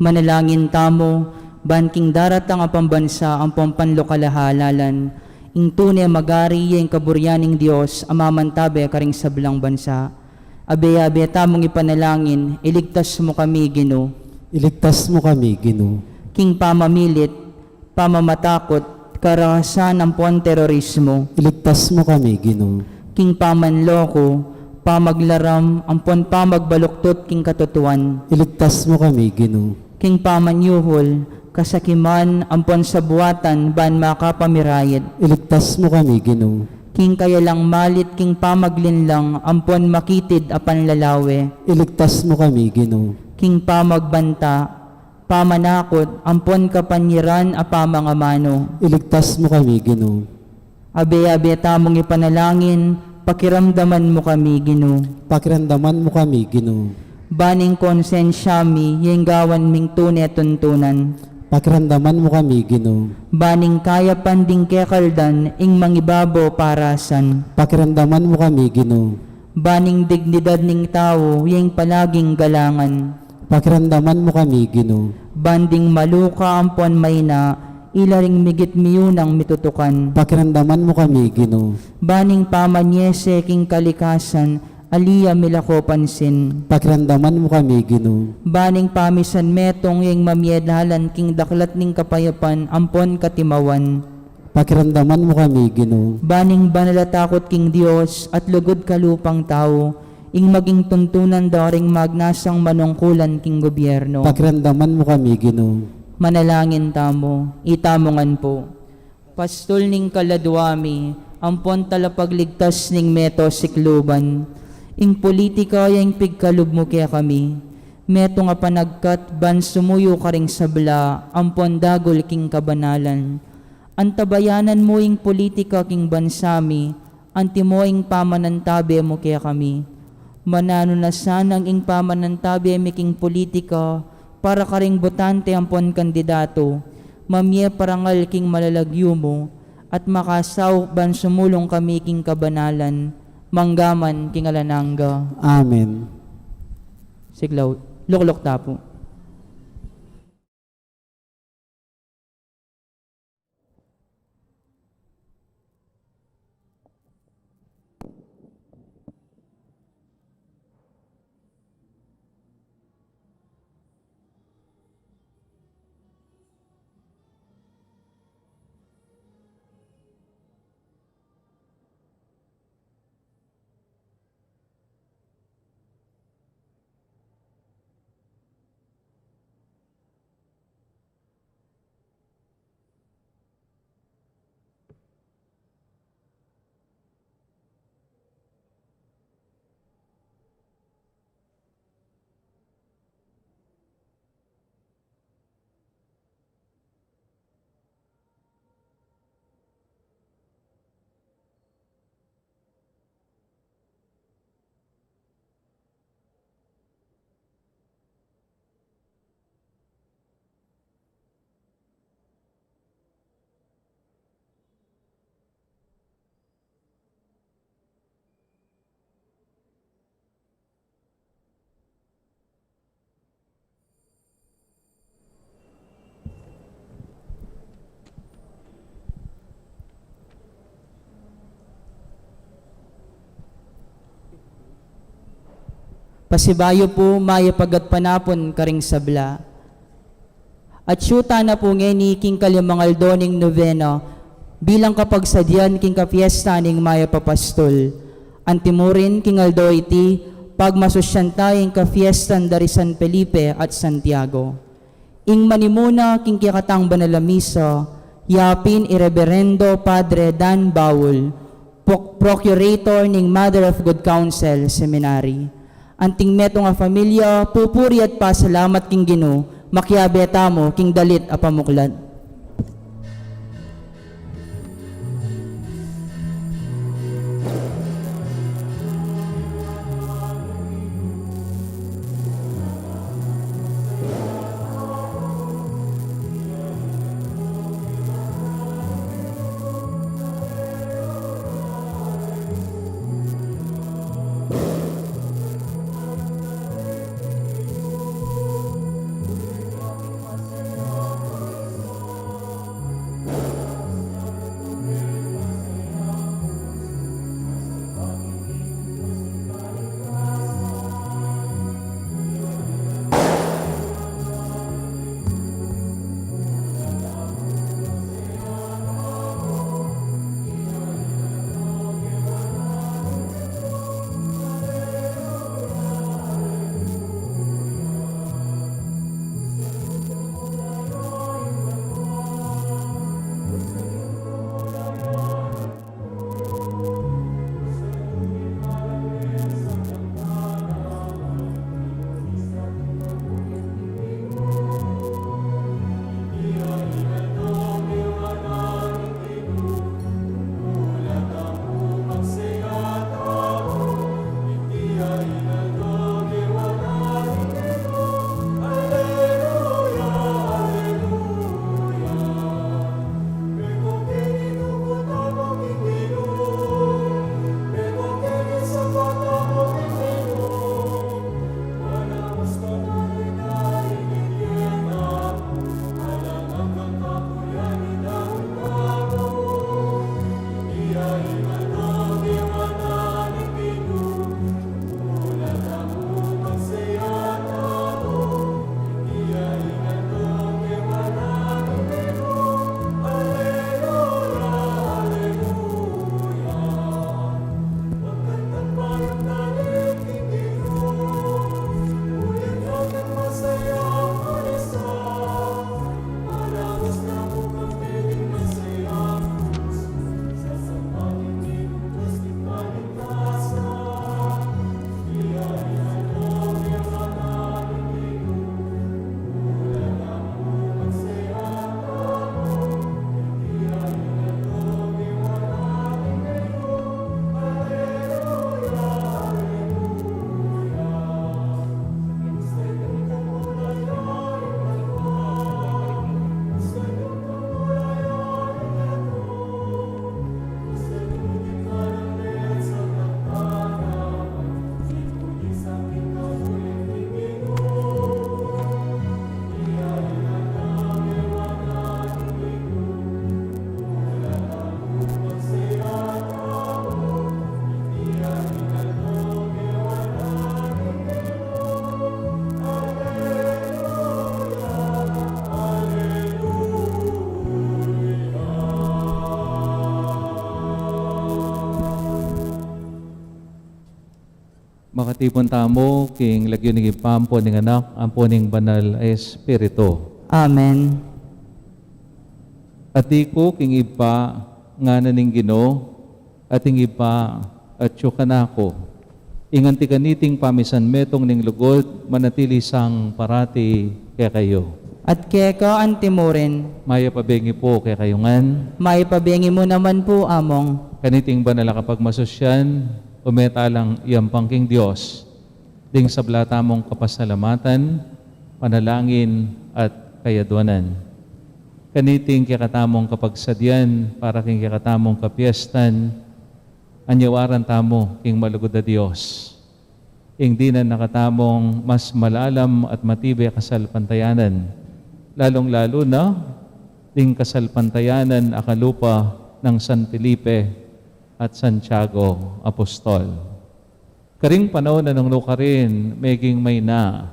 Manalangin tamu, ban king daratang a pambansa ampon panlokal a halalan, ing tune magari ya ing kaburian ning Dios a mamantabe karing sablang bansa. Abe-abe tamung ipanalangin, iligtas mu kami, Ginu. Iligtas mu kami, Ginu. King pamamilit, pamamatakut, karahasan ampon terorismo. Iligtas mu kami, Ginu. King pamanloko, pamaglaram, ampon pamagbaluktut king katutuan. Iligtas mu kami, Ginu. King pamanyuhul, kasakiman, ampon sabuatan ban makapamirayit. Iligtas mu kami, Ginu. King kayalang malit king pamaglinlang ampon makitid a panlalawe. Iligtas mu kami, Ginu. King pamagbanta, pamanakut, ampon kapanyiran a pamangamanu. Iligtas mu kami, Ginu. Abe-abe tamung ipanalangin, pakiramdaman mu kami, Ginu. Pakiramdaman mu kami, Ginu. Ban ing konsensya mi, ya ing gawan ming tune tuntunan. Pakiramdaman mu kami, Ginu. Ban ing kayapan ding kekaldan, ing mangibabo parasan. Pakiramdaman mu kami, Ginu. Ban ing dignidad ning tau, ya ing palaging galangan. Pakiramdaman mu kami, Ginu. Ban ding maluka ampon maina, ila ring migit miyunang mitutukan. Pakiramdaman mu kami, Ginu. Ban ing pamanyese king kalikasan, ali ya milako pansin. Pakiramdaman mu kami, Ginu. Ban ing pamisan metung ya ing mamie dalan king daklat ning kapayapan ampon katimawan. Pakiramdaman mu kami, Ginu. Ban ing banal a takut king Dios at lugud kalupang tau, ing maging tuntunan da ring magnasang manungkulan king gobyerno. Pakiramdaman mu kami, Ginu. Manalangin tamu, itamu ngan pu. Pastul ning kaladua mi, ampon talapagligtas ning meto sikluban. Ing politika ya ing pigkalub mu kekami. Metung a panagkat ban sumuyu karing sabla, ampon dagul king kabanalan. Antabayanan mu ing politika king bansa mi, antimo ing pamanantabe mu kekami. Mananu na sanang ing pamanantabe mi king politika para karing botante ampon kandidato, mamie parangal king malalagyu mu, at makasaup ban sumulung kami king kabanalan, manggaman king alang angga. Amen. Siglaud, lukluk ta pu. Pasibayu pu, mayap a gatpanapun karing sabla. Atyu tana pu ngeni king kalimang aldo ning nobena, bilang kapagsadian king kapiesta ning Mayap a Pastul. Antimurin king aldo iti, pagmasusyan ta ing kapiestan da ri San Felipe at Santiago. Ing manimuna king kekatang banal a misa, ya pin i Reberendo Padre Dan Baul, Pro-, Procurator ning Mother of Good Counsel Seminary. Anting metung a familia, pupuri at pasalamat king Ginu, makiabe tamu king dalit a pamuklat. Makatipun tamu king lagyu ning Ibpa, ampo ning Anak, ampo ning Banal a Espiritu. Amen. Atiu ku king Ibpa, ngana ning Ginu, at ing Ibpa atyu kanaku. Ing anti kaniting pamisanmetung ning lugud, manatili sang parati kekayu. At keka antimurin. Mayap a bengi pu kekayu ngan. Mayap a bengi mu naman pu, Among. Kaniting banal a kapagmasusyan, ume talang iyampang king Dios ding sabla tamung kapasalamatan, panalangin, at kayadwanan. Kaniting kekatamung kapagsadian para king kekatamung kapiestan, anyawaran tamu king malugud a Dios ing dinan na katamung mas malalam at matibe a kasalpantayanan, lalung-lalu na ding kasalpantayanan a kalupa nang San Felipe at Santiago Apostol. Karing panaun a nung nukarin meging mayna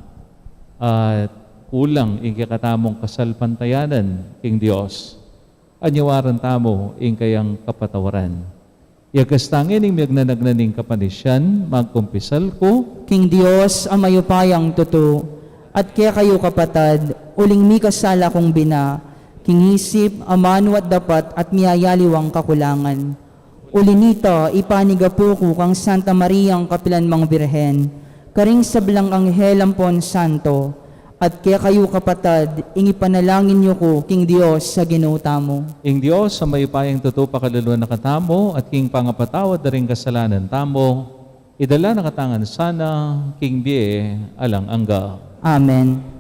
at kulang ing kekatamung kasalpantayanan king Dios, anyawaran tamu ing kayang kapatawaran. Iyagas ta ngeni ing miyagnanagnan ning kapanisyan, magkumpisal ku. King Dios a mayupayang tutu, at kekayu kapatad, uling mikasala kung bina, king isip, amanu at dapat, at miyayaliwang kakulangan. Uli nita, ipanigapu ku kang Santa Mariang kapilan mang Birhen, karing sablang anghel ampon santo, at kekayu kapatad, ing ipanalangin yu ku king Dios a Ginu tamu. Ing Dios a mayupayang tutu pakalulu na katamu, at king pangapatawad da ring kasalanan tamu, idala na katamu ngan sana king bie alang angga. Amen.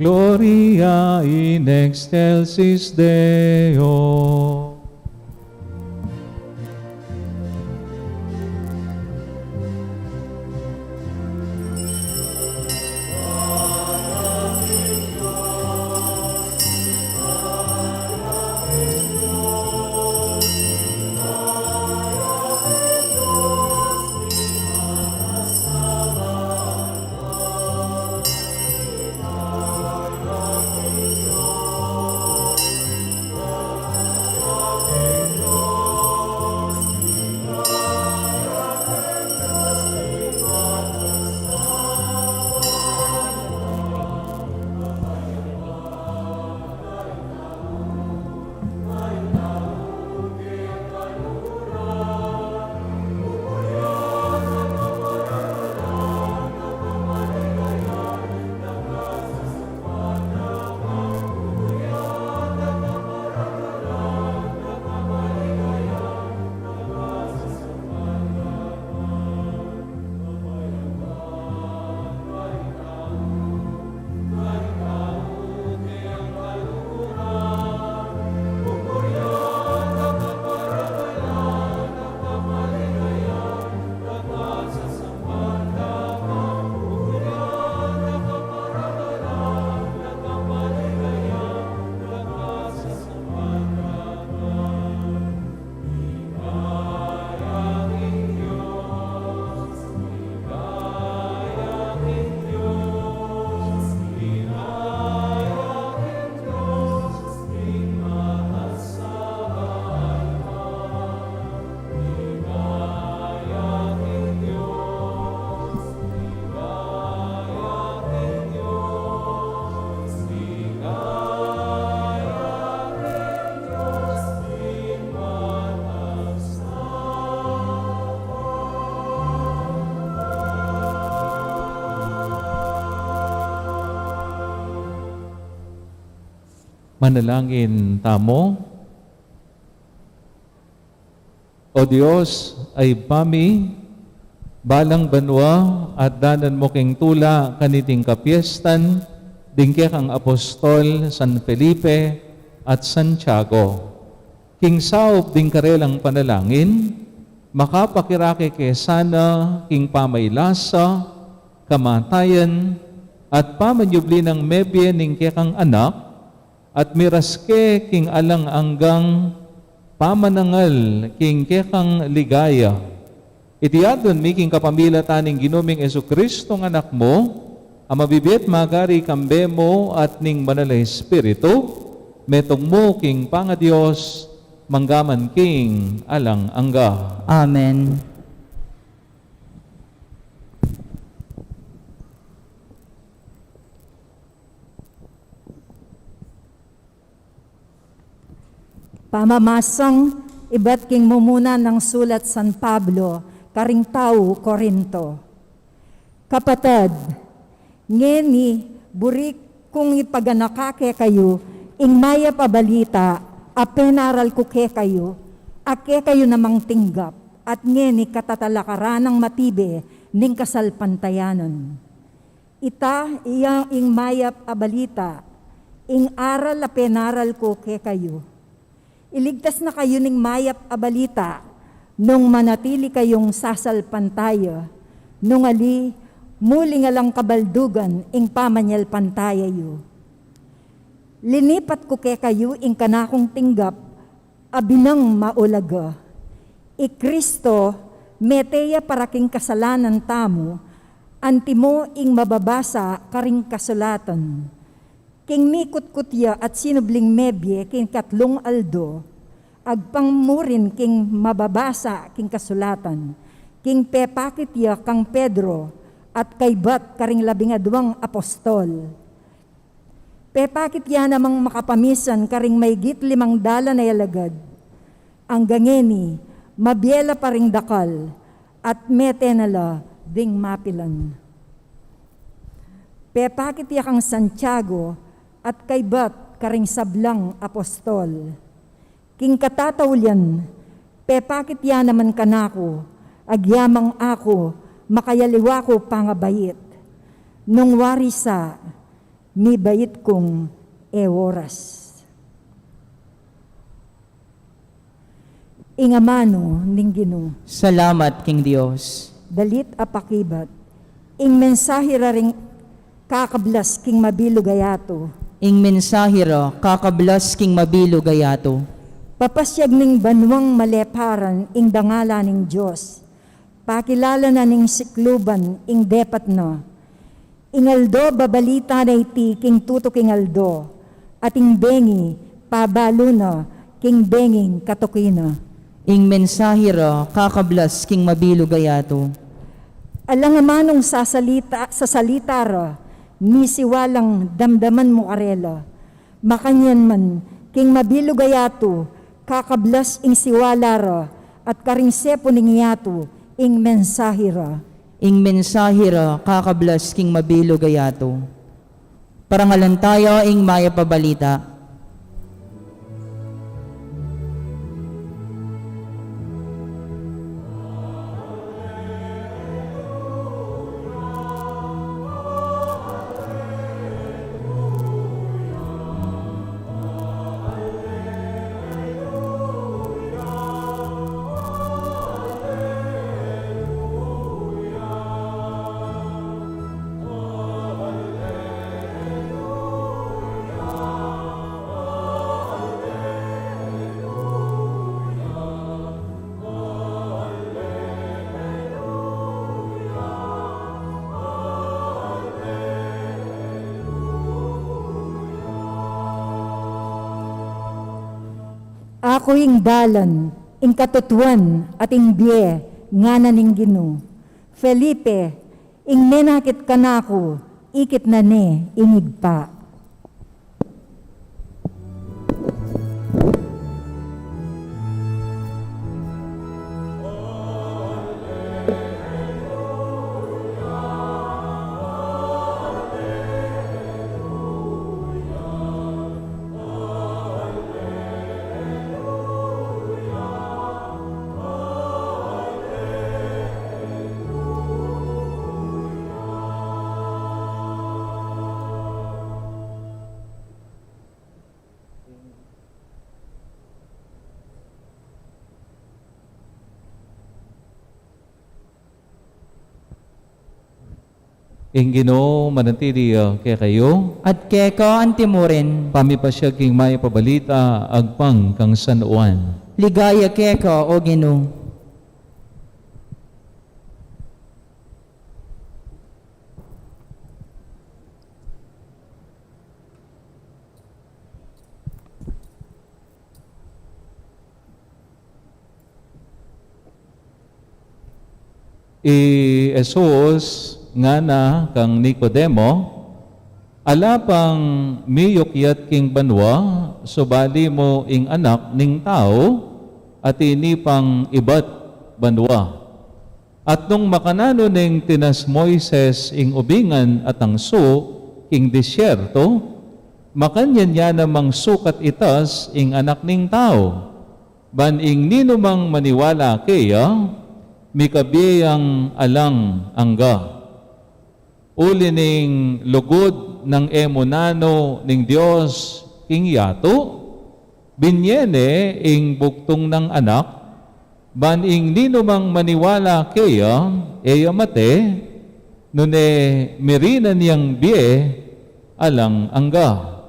Gloria in excelsis Deo. Manalangin tamu. O Dios, Ibpa mi, balang banua atdanan mu king tula kaniting kapiestan ding kekang apostol San Felipe at Santiago. King saup ding karelang panalangin, makapakirake ke sana king pamailasa, kamatayan, at pamanyubli nang mebie ning kekang anak, at miras ke king alang anggang pamanangal king kekang ligaya. Iti adwan mi king kapamilatan ning Ginu ming Jesucristo, Anak mu, a mabibie at magari kambe mu at ning Banal a Espiritu, metung mu king pangaDios, manggaman king alang angga. Amen. Pamamasang ibat king mumuna nang sulat San Pablo karing tau Corinto. Kapatad, ngeni buri kung ipaganaka kekayu ing mayap a balita a penaral ku kekayu, a kekayu namang tinggap, at ngeni katatalakaran nang matibe ning kasalpantayanan. Ita iya ing mayap a balita, ing aral a penaral ku kekayu. Iligtas na kayu ning mayap a balita nung manatili kayung sasalpantaya, nung ali muling alang kabaldugan ing pamanyalpantaya yu. Linipat ku kekayu ing kanakung tinggap a binang maulaga. I Cristo, mete ya para king kasalanan tamu, antimo ing mababasa karing kasulatan. King mikutkut ya at sinubling mebie king katlung aldo, agpang murin king mababasa king kasulatan, king pepakit ya kang Pedro at kaybat karing labing adwang apostol. Pepakit ya namang makapamisan karing maygit limang dalan a alagad. Angga ngeni, mabie la pa ring dakal, at mete na la ding mapilan. Pepakit ya kang Santiago at kaybat karing sablang apostol. King katataulian, pepakit ya naman kanaku, agyamang aku makayaliwa ku pangabait. Nung wari sa, mibait kung e oras. Ing amanu ning Ginu. Salamat king Dios. Dalit a pakibat. Ing mensahe ra ring kakablas king mabilug a yatu. Ing mensahe ra kakablas king mabilug a yatu. Papasyag ning banuang maleparan ing dangalan ning Dios. Pakilala na ning sikluban ing depat na. Ing aldo babalita na iti king tutuking aldo, at ing bengi pabalu na king benging katuki na. Ing mensahe ra kakablas king mabilug a yatu. Alang amanung sasalita, sasalita ra, misiwalang damdaman mu karela. Makanyan man, king mabilug a yatu, kakablas ing siwala ra, at karing sepu ning yatu, ing mensahe ra. Ing mensahe ra kakablas king mabilug a yatu. Parangalan taya ing mayap a balita. Aku ing dalan, ing katutuan, at ing bie, ngana ning Ginu. Felipe, ing menakit kanaku, ikit na ne ing Ibpa. Ing Ginu manatili ya kekayu. At keka antimurin. Pamipasiag king mayap a balita agpang kang San Juan. Ligaya keka, O Ginu. I Jesus ngana kang Nicodemo, "Ala pang miyukyat king banua, subali mu ing Anak ning Tau, atin pang ibat banua." At nung makananu neng tinas Moises ing ubingan at angsu king disyerto, makanyan ya namang sukat itas ing Anak ning Tau, ban ing ninumang maniwala keya, mikabie yang alang angga. Uli ning lugud nang e mu nanu ning Dios king yatu, binie ne ing bugtung nang Anak, ban ing ninumang maniwala keya, e ya mate, nune mirinan yang bie alang angga.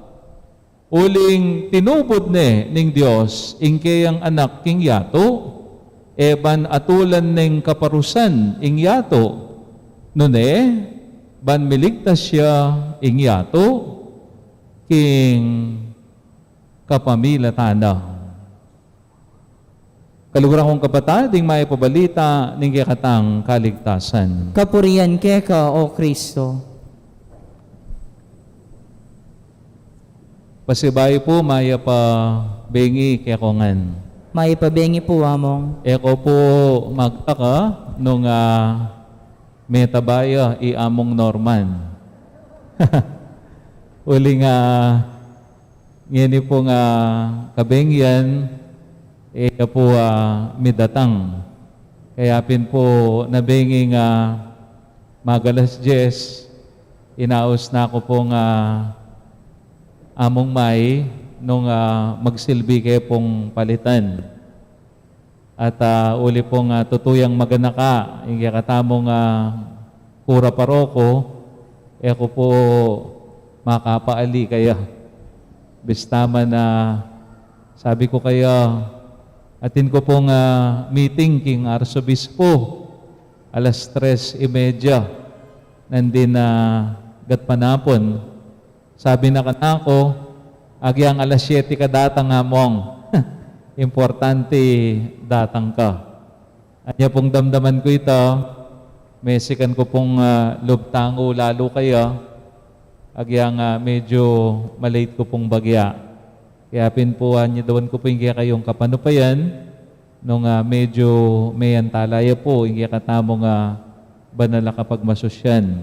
Uling tinubud ne ning Dios ing keyang Anak king yatu, e ban atulan neng kaparusan ing yatu, nune ban miligtas ya ing yatu king kapamilatan na. Kaluguran kung kapatad, ing mayap a balita ning kekatang kaligtasan. Kapurian keka, O Kristo. Pasibayu pu, mayap a bengi kekongan. Mayap a bengi pu, Among. E ko pu magtaka nung, ah, metaba ya i Among Norman. Uling, ah, ngeni pung, ah, kabengian, e ya pu, ah, midatang. Kaya pin pu nabenging, ah, mag-alas dyes, inaus na ku pung, ah, Among May, nung, ah, magsilbi ke pung palitan. At, ah, uli pung, ah, tutuyang maganaka ing kekatamung, ah, kura paroko, e ku pu makapaali kaya. Bista man, ah, sabi ku kaya, atin ku pung, ah, meeting king arsobispo, alas tres y media nandin, ah, gatpanapun. Sabi na kanaku, "Agyang alas siyete ka datang, Among. Importante datang ka." Anya pung damdaman ku ita, mesikan ku pung, ah, lub tangu lalu kaya, agyang, ah, medyo ma-late ku pung bagya. Kaya pin pu, ah, nyidawan ku pu ing kekayung kapanupayan, nung, ah, medyo meyantala ya pu ing kekatamung, ah, banal a kapagmasusyan.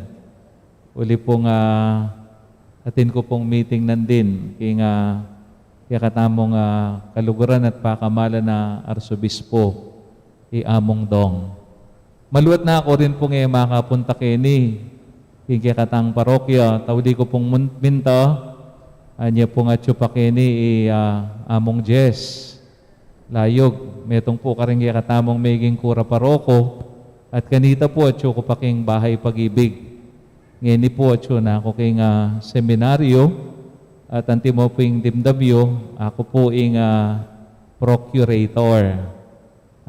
Uli pung, ah, atin ku pung meeting nandin, king, ah, kekatamung, ah, kaluguran at pakamalan a arsobispo, i Among Dong. Maluat na ku rin pung e makapunta keni, king kekatang parokya, ta uli ku pung mun-, minta, anya pung atyu pa keni i, ah, Among Jess Layug, metung pu karing kekatamung meging kura paroko, at kanita pu atyu ku pa king Bahay Pag-ibig. Ngeni pu atyu na ku king, ah, seminaryo, at antimo pu ing dimdam yu, aku pu ing, ah, procurator.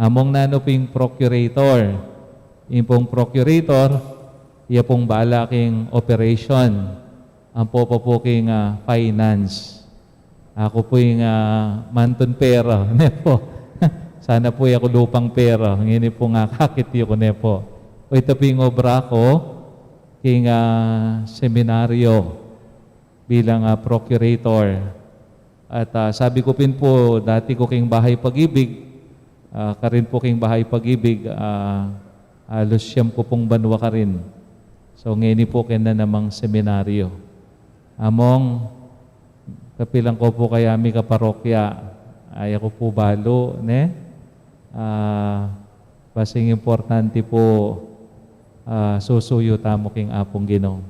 Among, nanu pu ing procurator? Ing pung procurator, iya pung bala king operation. Ampo pa pu king, ah, finance. Aku pu ing, ah, mantun pera, ne pu. Sana pu e ku lupang pera. Ngeni pu nga akakit yu ku, ne pu. O, ita pu ing obra ku king, ah, seminaryo bilang, ah, procurator. At, ah, sabi ku pin pu, dati ku king Bahay Pag-ibig, ah, karin pu king Bahay Pag-ibig, ah, alos siyam ku pung banua karin. So, ngeni pu kena namang seminaryo. Among, kapilan ku pu kaya mikaparokya, e ku pu balu, ne? Ah, basing importante pu, ah, susuyu tamu king Apung Ginu.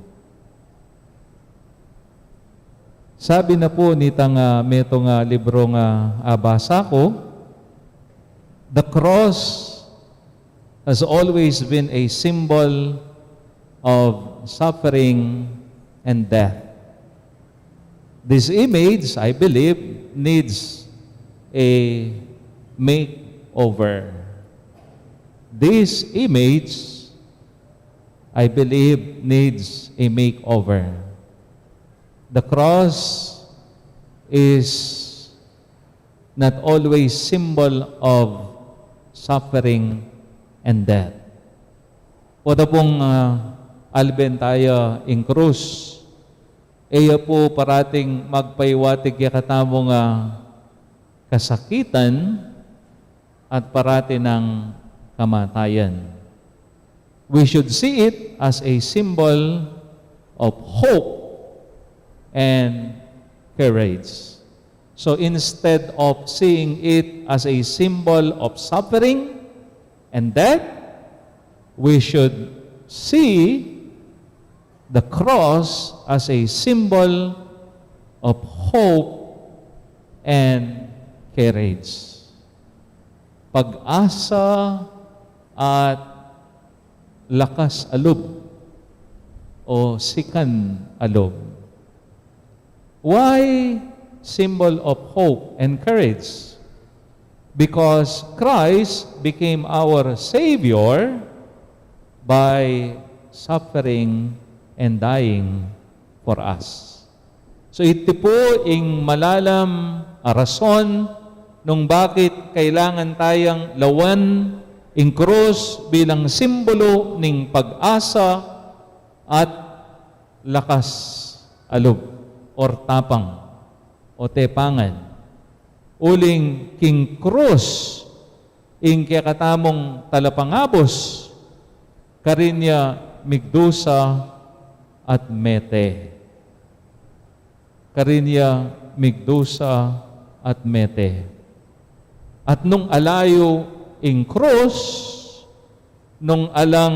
Sabi na pu nitang, ah, metung a librung, ah, abasa ku, the cross has always been a symbol of suffering and death. This image, I believe, needs a makeover. This image, I believe, needs a makeover. The cross is not always symbol of suffering and death. Oda pung, ah, alben taya ing krus, e ya pu parating magpaiwatig kekatamu king kasakitan at parati nang kamatayan. We should see it as a symbol of hope and courage. So instead of seeing it as a symbol of suffering and death, we should see the cross as a symbol of hope and courage. Pag-asa at lakas a lub o sikan a lub. Why symbol of hope and courage? Because Christ became our Savior by suffering and dying for us. So iti pu ing malalam a rason nung bakit kailangan tayang lawan ing krus bilang simbolo ning pag-asa at lakas a lub or tapang o tepangan. Uling king krus ing kekatamung talapangabus, karin ya migdusa at mete. Karin ya migdusa at mete. At nung alayu ing krus, nung alang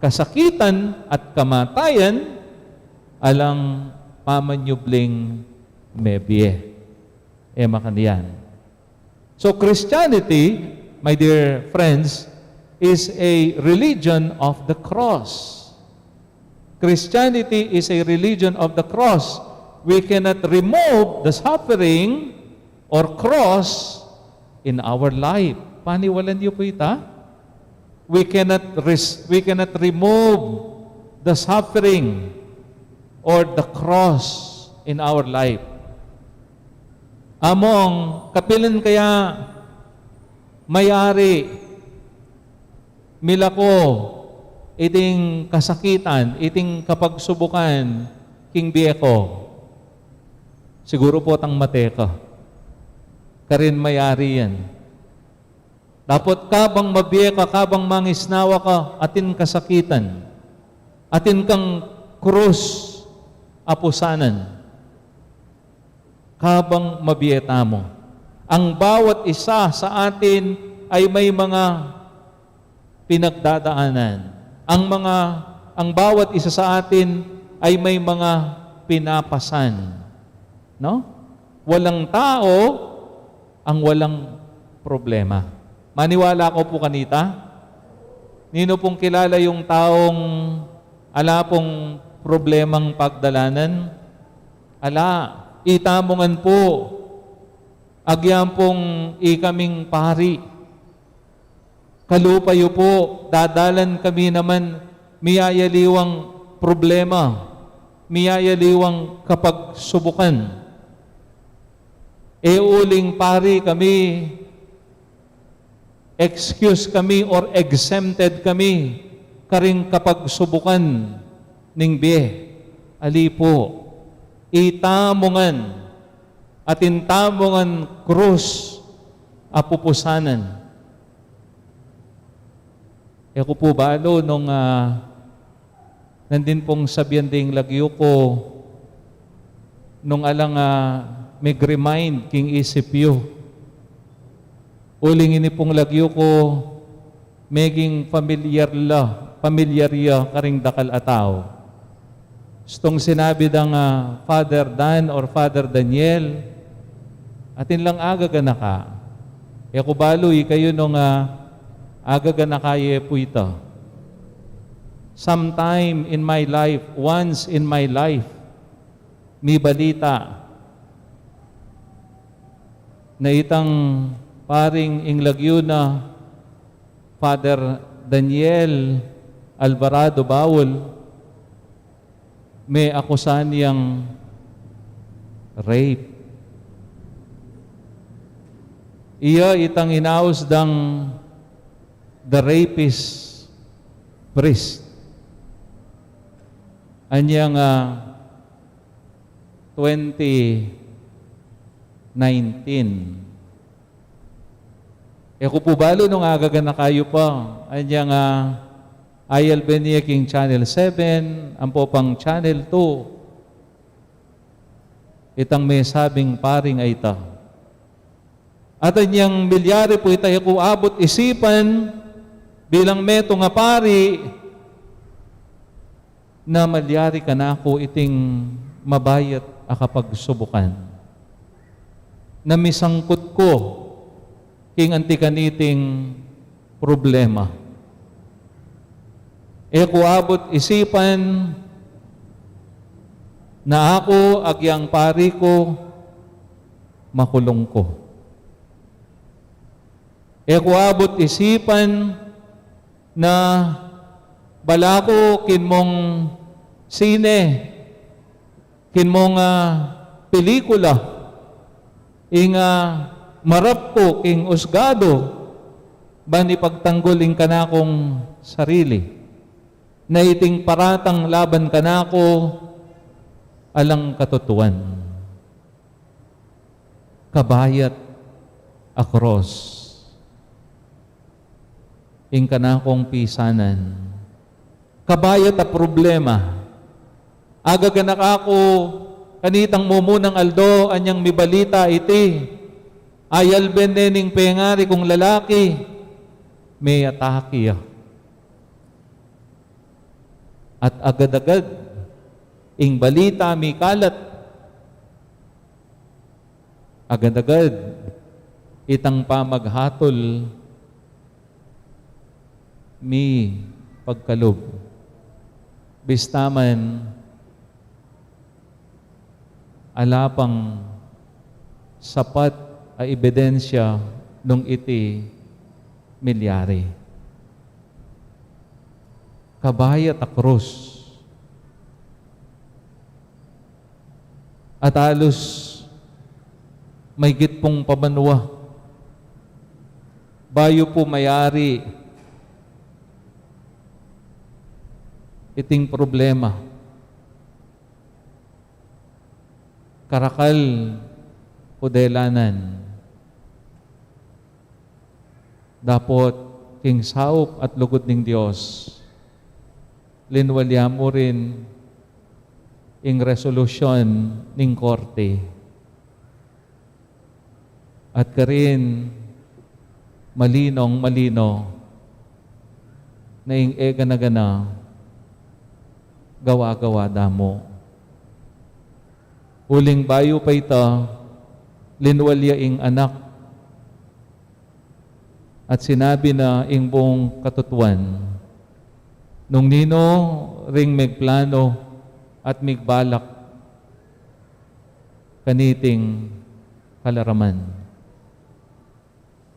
kasakitan at kamatayan, alang pamanyubling mebie. E makanyan. So Christianity, my dear friends, is a religion of the cross. Christianity is a religion of the cross. We cannot remove the suffering or cross in our life. Paniwalan niyo pu ita? We cannot res-, we cannot remove the suffering or the cross in our life. Among, kapilan kaya mayari milako iting kasakitan, iting kapagsubukan king bie ku? Siguru pu tang mate ka. Karin mayari yan. Dapot kabang mabie ka, kabang mangisnawa ka, atin kasakitan, atin kang krus a pusanan. Kabang mabie tamu, ang bawat isa sa atin ay may mga pinagdadaanan. Ang mga, ang bawat isa sa atin ay may mga pinapasan. No? Walang tao ang walang problema. Maniwala ko pu kanita. Ninu pung kilala yung taong ala pung problemang pagdalanan? Ala, itamu ngan pu, agyan pung ikaming pari. Kalupa yu pu, dadalan kami naman miyayaliwang problema, miyayaliwang kapagsubukan. E uling pari kami, excuse kami or exempted kami karing kapagsubukan ning bie. Ali pu, itamu ngan, atin tamu ngan krus a pupusanan. E ku pu balu nung, ah, nandin pung sabian ding lagyu ku nung alang, ah, mig-remind king isip yu. Uling ini pung lagyu ku meging familiar la, familiar ya karing dakal a tau. Istung sinabi dang, ah, Father Dan or Father Daniel, atin lang agaganaka. E ku balu ikayu nung, ah, agaganaka ye pu ita. sometime in my life, once in my life, mibalita na itang paring ing lagyu na Father Daniel Alvarado Bawol, me-akusan yang rape. Iya itang inaus dang the rapist priest. Anyang, ah, twenty nineteen. E ku pu balu nung agaganaka yu pa. Anyang, ah, ayalben ya king Channel seven, ampo pang Channel two, itang mesabing paring a ita. At anyang milyari pu ita, e ku abut isipan bilang metung a pari na malyari kanaku iting mabayat a kapagsubukan na misangkut ku king anti kaniting problema. E ku abut isipan na aku, agyang pari ku, makulung ku. E ku abut isipan na balaku kinmung sine, kinmung, ah, pelikula, ing, ah, marap ku king usgadu, ban ipagtanggul ing kanakung sarili na iting paratang laban kanaku alang katutuan. Kabayat a krus ing kanakung pisanan. Kabayat a problema. Agaganaka ku kanitang mumunang aldo, anyang mibalita iti, ayalben ne ning pengari kung lalaki, me-atake ya. At agad-agad ing balita mikalat. Agad-agad itang pamaghatul mipagkalub. Bista man ala pang sapat a ebidensya nung iti milyari. Kabayat a krus. At alus maygit pung pabanwa bayu pu mayari iting problema. Karakal ku delanan. Dapot king saup at lugud ning Dios, linwal ya mu rin ing resolusyon ning korte. At karin, malinong malino na ing e gana-gana gawa-gawa da mu. Uling bayu pa ita, linwal ya ing anak. At sinabi na ing buung katutuan nung ninu ring migplano at migbalak kaniting kalaraman.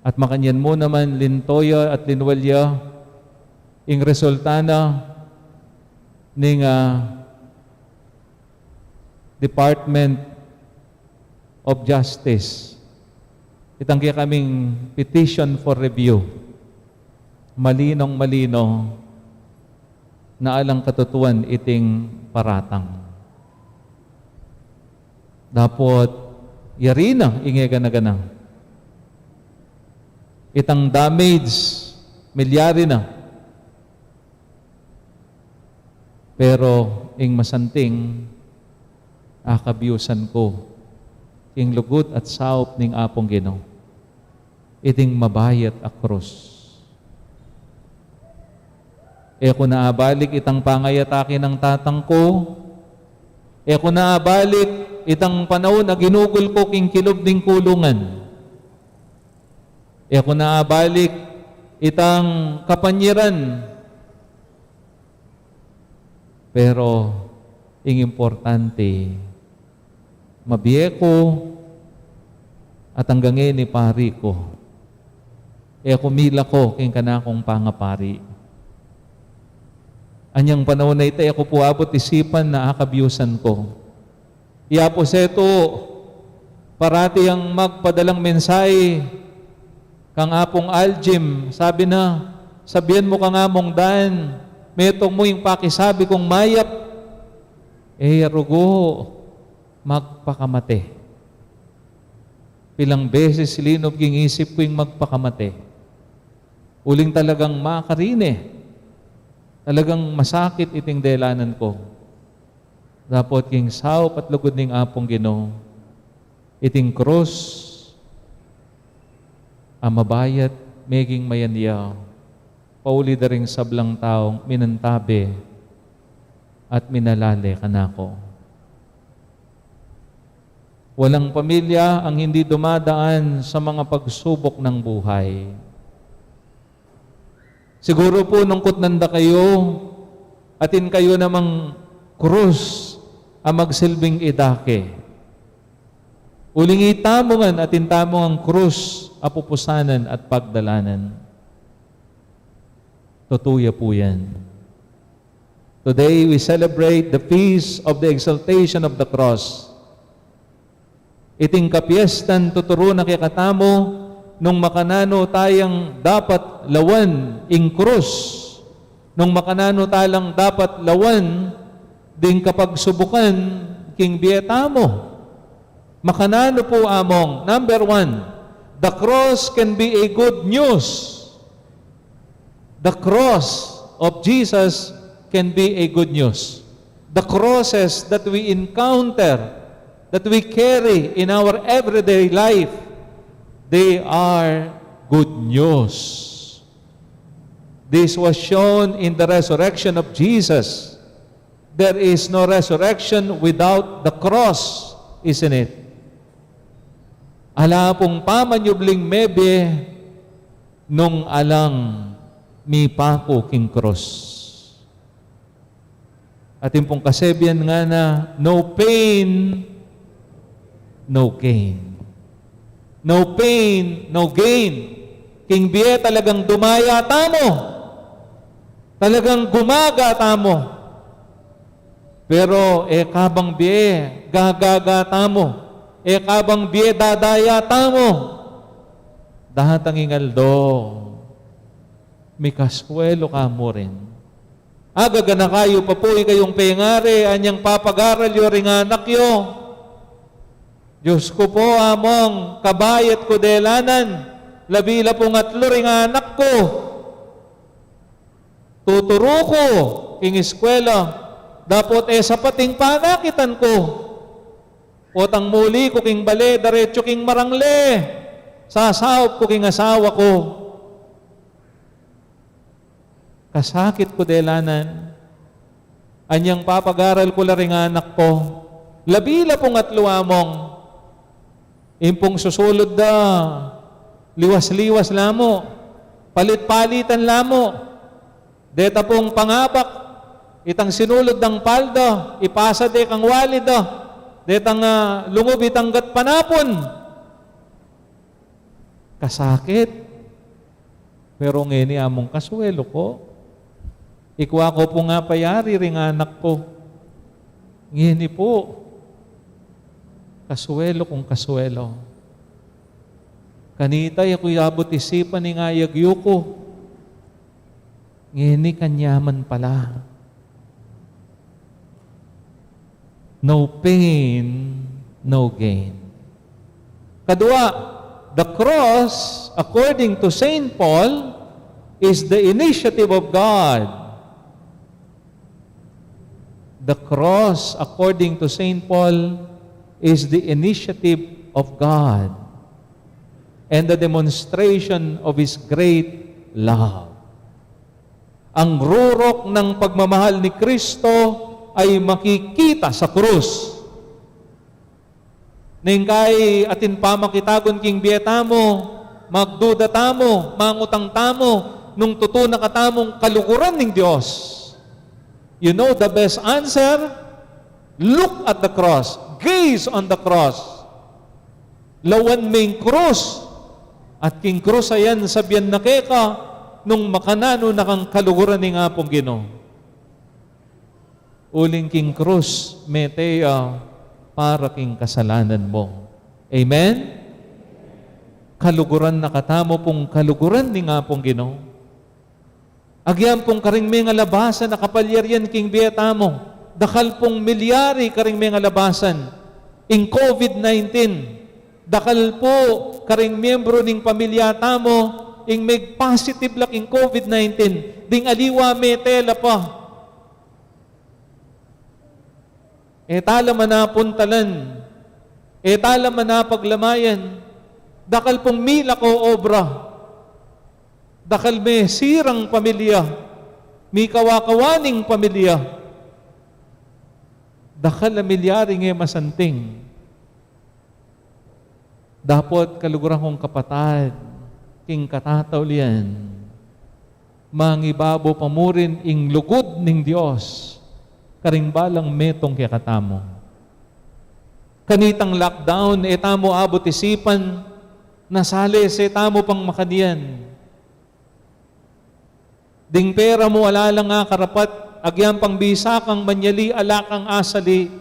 At makanyan mu naman linto ya at linwal ya ing resulta na ning, ah, Department of Justice. Itang kekaming petition for review. Malinong malino na alang katutuan iting paratang. Dapot yari na ing e gana-gana. Itang damage, milyari na. Pero ing masanting, akabiusan ku king lugud at saup ning Apung Ginu iting mabayat a krus. E ku na abalik itang pangayatake nang tatang ku. E ku na abalik itang panaun a ginugul ku king kilub ning kulungan. E ku na abalik itang kapanyiran Pero ing importante, mabie ku at anggang ngeni pari ku. E ku milako king kanakung pangapari. Anyang panaun a ita, e ku pu abut isipan na akabyusan ku. Iya pu setu, parati yang magpadalang mensahe kang Apung Aljim, sabi na, "Sabian mu kang Among Dan, metung mu ing pakisabi kung mayap." E ya rugu magpakamate. Pilang beses linub king isip ku ing magpakamate. Uling talagang makarine. Talagang masakit iting delanan ku. Dapot king saup at lugud ning Apung Ginu, iting krus a mabayat meging mayanyaw, pauli da ring sablang taung minantabe at minalale kanaku. Walang pamilya ang hindi dumadaan sa mga pagsubok ng buhay. Siguro pu nung kutnan da kayu, atin kayu namang krus a magsilbing idake. Uling itamu ngan, atin tamu ngang krus a pupusanan at pagdalanan. Tutu ya pu yan. Today we celebrate the feast of the exaltation of the cross. Iting kapiestan tuturu na kekatamu nung makananu tayang dapat lawan ing krus, nung makananu talang dapat lawan ding kapagsubukan king bie tamu. Makananu pu, Among? Number one, the cross can be a good news. The cross of Jesus can be a good news. The crosses that we encounter, that we carry in our everyday life, they are good news. This was shown in the resurrection of Jesus. There is no resurrection without the cross, isn't it? Ala pung pamanyubling mebie nung alang mipaku king krus. Atin pung kasebian ngana, no pain, no gain. No pain, no gain. King bie talagang dumaya tamu. Talagang gumaga tamu. Pero e kabang bie, gagaga tamu. E kabang bie, dadaya tamu. Datang ing aldo, mikasuelu ka mu rin. Agaganaka yu pa pu ikayung pengari, anyang papagaral yu ring anak yu. Dios ku pu, Among, kabayat ku delanan, labi la pung atlu ring anak ku. Tuturu ku king eskwela, dapot e sapat ing panakitan ku. Potang muli ku king bale, daretsu king marangle, sasaup ku king asawa ku. Kasakit ku delanan. Anyang papagaral ku la ring anak ku. Labi la pung atlu, Among. Ing pung susulud da, liwas-liwas la mu. Palit-palitan la mu. Deta pung pangabak, itang sinulud dang palda, ipasa de kang wali da. Detang, ah, lungub itang gatpanapun. Kasakit. Pero ngeni, Among, kasuelu ku. Ikua ku pu nga payari ring anak ku. Ngeni pu, kasuelu kung kasuelu. Kanita, e ku abut isipan ing ayagyu ku. Ngeni, kanyaman pala. No pain, no gain. Kadua, the cross, according to Saint Paul, is the initiative of God. The cross, according to Saint Paul, is the initiative of God and the demonstration of His great love. Ang rurok ng pagmamahal ni Kristo ay makikita sa krus. Neng kai atin pamakitagun king bie tamu, magduda tamu, mangutang tamu, nung tutu na katamung kaluguran ning Dios. You know the best answer? Look at the cross. Gaze on the cross. Lawan me ing krus. At king krus a yan, sabian na keka nung makananu na kang kaluguran ning Apung Ginu. Uling king krus, mete ya para king kasalanan mu. Amen? Kaluguran na katamu pung kaluguran ning Apung Ginu. Agyang pung karing mengalabasan a kapalyarian king bie tamu, dakal pung milyari karing mengalabasan ing COVID nineteen. Dakal pu karing miyembru ning pamilya tamu ing meg-positive la king COVID nineteen, ding aliwa mete la pa. E tala manapuntalan, e tala manapaglamayan, dakal pung milako obra, dakal mesirang pamilya, mikawa-kawa ning pamilya, dakal a milyari e masanting. Dapot kaluguran kung kapatad, king katataulian, mangibabu pa mu rin ing lugud ning Dios karing balang metung kekatamu. Kanitang lockdown, e tamu abut isipan, nasali se tamu pang makanyan. Ding pera mu ala lang akarapat, agyang pang bisa kang manyali ala kang asali,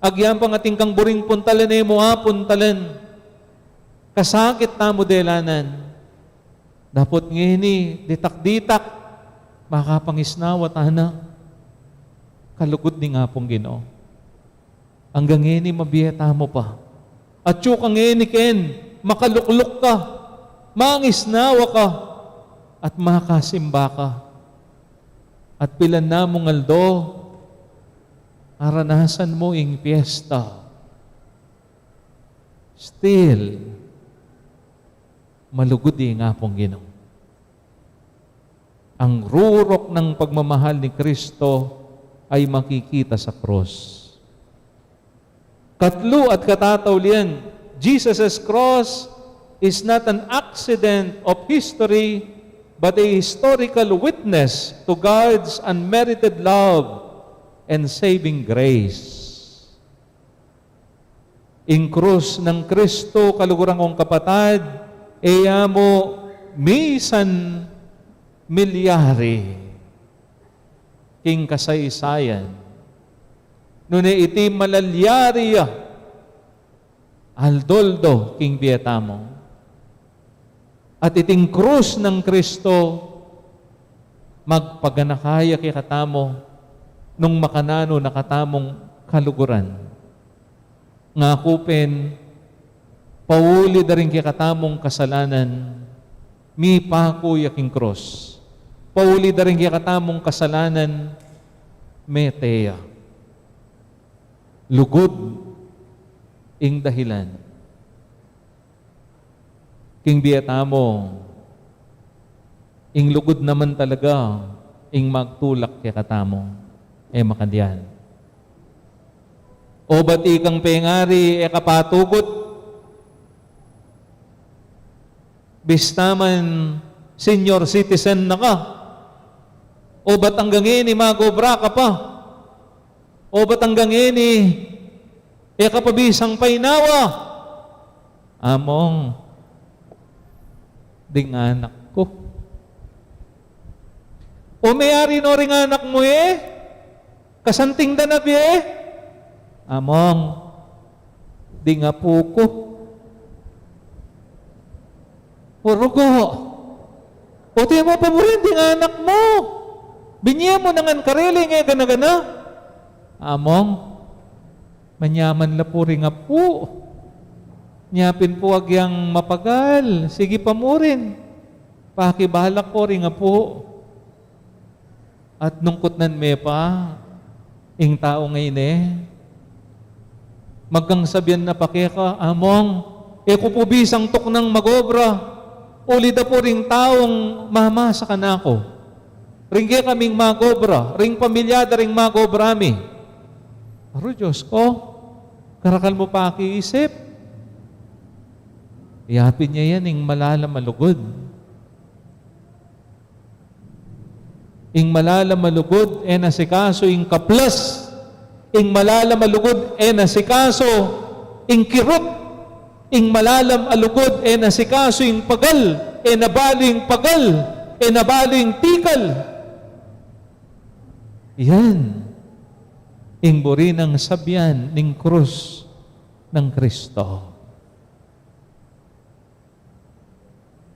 agyang pang atin kang buring puntalan e mu apuntalan, kasakit tamu delanan. Dapot ngeni, ditak-ditak, makapangisnawa tana kalugud ning Apung Ginu. Anggang ngeni mabie tamu pa. At yu ka ngeni ken, makalukluk ka, mangisnawa ka, at makasimba ka. At pilan namung aldo, aranasan mu ing piesta. Still, malugud ing Apung Ginu. Ang rurok ng pagmamahal ni Kristo ay makikita sa krus. Katlu at katataulian, Jesus' cross is not an accident of history, but a historical witness to God's unmerited love and saving grace. Ing krus nang Kristo, kaluguran kung kapatad, e ya mu misan milyari king kasaysayan. Nune iti malalyari ya aldo-aldo king bie tamu. At iting krus nang Kristo, magpaganaka ya kekatamu nung makananu na katamung kaluguran. Ngaku pin, pauli da ring kekatamung kasalanan, mipaku ya king krus. Pauli da ring kekatamung kasalanan, mete ya. Lugud ing dahilan. King bie tamu, ing lugud naman talaga ing magtulak kekatamu. E makanyan. Obat ikang pengari, e ka patugut. Bista man senior citizen na ka. Obat anggang ngeni magobra ka pa. Obat anggang ngeni, e ka pa bisang painawa. Among, ding anak ku. O meyari no ring anak mu e, kasanting da na bie. Among, ding apu ku. O rugo, o temu pa mu rin ding anak mu. Binie mu na ngan karela ing e gana-gana. Among, manyaman la pu ring apu. Nya pin pu agyang mapagal, sige pa mu rin. Pakibalak ku ring apu. At nung kutnan me pa ing tau ngeni, magkang sabian na pa keka, Among, e ku pu bisang tuknang magobra, uli da pu ring taung mamasa kanaku. Ring kekaming magobra, ring pamilya da ring magobra mi. Aru, Dios ku, karakal mu pakiisip. Yapin ya yan ing malalam a lugud. Ing malalam a lugud, e na sikaso ing kaplas. Ing malalam a lugud, e na sikaso ing kirut. Ing malalam a lugud, e na sikaso ing pagal, e na bali ing pagal, e na bali ing tikal. Yan ing buri nang sabian ning krus nang Kristo.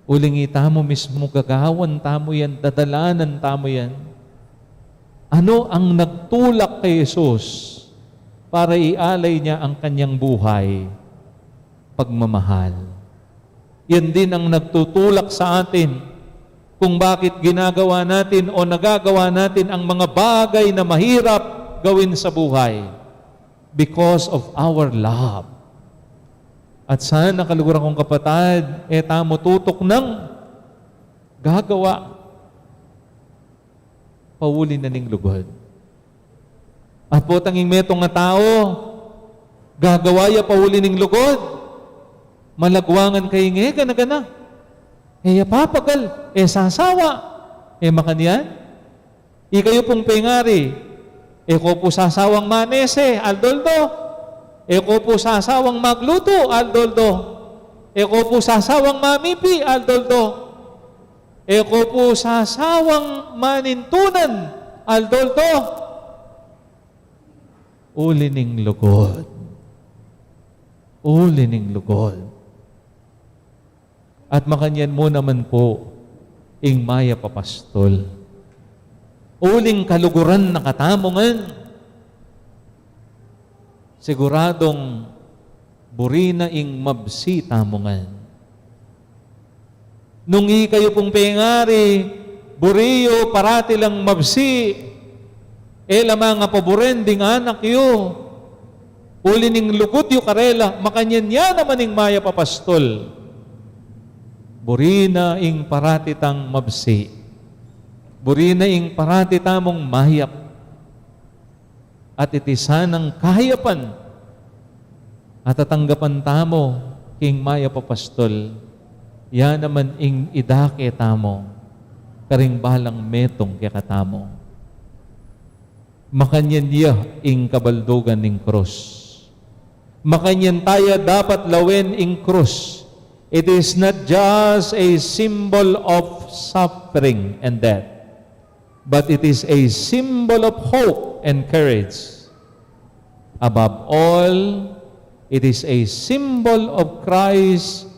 Uling itamu mismu gagawan tamu yan, dadalanan tamu yan. Ano ang nagtulak kay Jesus para ialay niya ang kanyang buhay? Pagmamahal. Yan din ang nagtutulak sa atin kung bakit ginagawa natin o nagagawa natin ang mga bagay na mahirap gawin sa buhay. Because of our love. At sana, kaluguran kong kapatad, e tamu tutuknang gagawa pauli na ning lugud. At potang ing metung a tau, gagawa ya pauli ning lugud, malagwangan kaying e gana-gana. E ya papagal, e sasawa, e makanyan. Ikayu pung pengari, e ko pu sasawang manese, aldo-aldo. E ko pu sasawang maglutu, aldo-aldo. E ko pu sasawang mamipi, aldo-aldo. E ko pu sasawang manintunan, aldo-aldo. Uli ning lugud. Uli ning lugud. At makanyan mu naman pu ing mayap a pastul. Uling kaluguran na katamu ngan, siguradung buri na ing mabsi tamu ngan. Nung ikayu pung pengari, buri yu parati lang mabsi, e la manga paburen ding anak yu, uli ning lugud yu karela, makanyan ya naman ing mayap a pastul. Buri na ing parati tang mabsi. Buri na ing parati tamung mayap. At iti sanang kayapan a tatanggapan tamu king mayap a pastul, ya naman ing idake tamu karing balang metung kekatamu. Makanyan ya ing kabaldugan ning krus. Makanyan taya dapat lawen ing krus. It is not just a symbol of suffering and death, but it is a symbol of hope and courage. Above all, it is a symbol of Christ's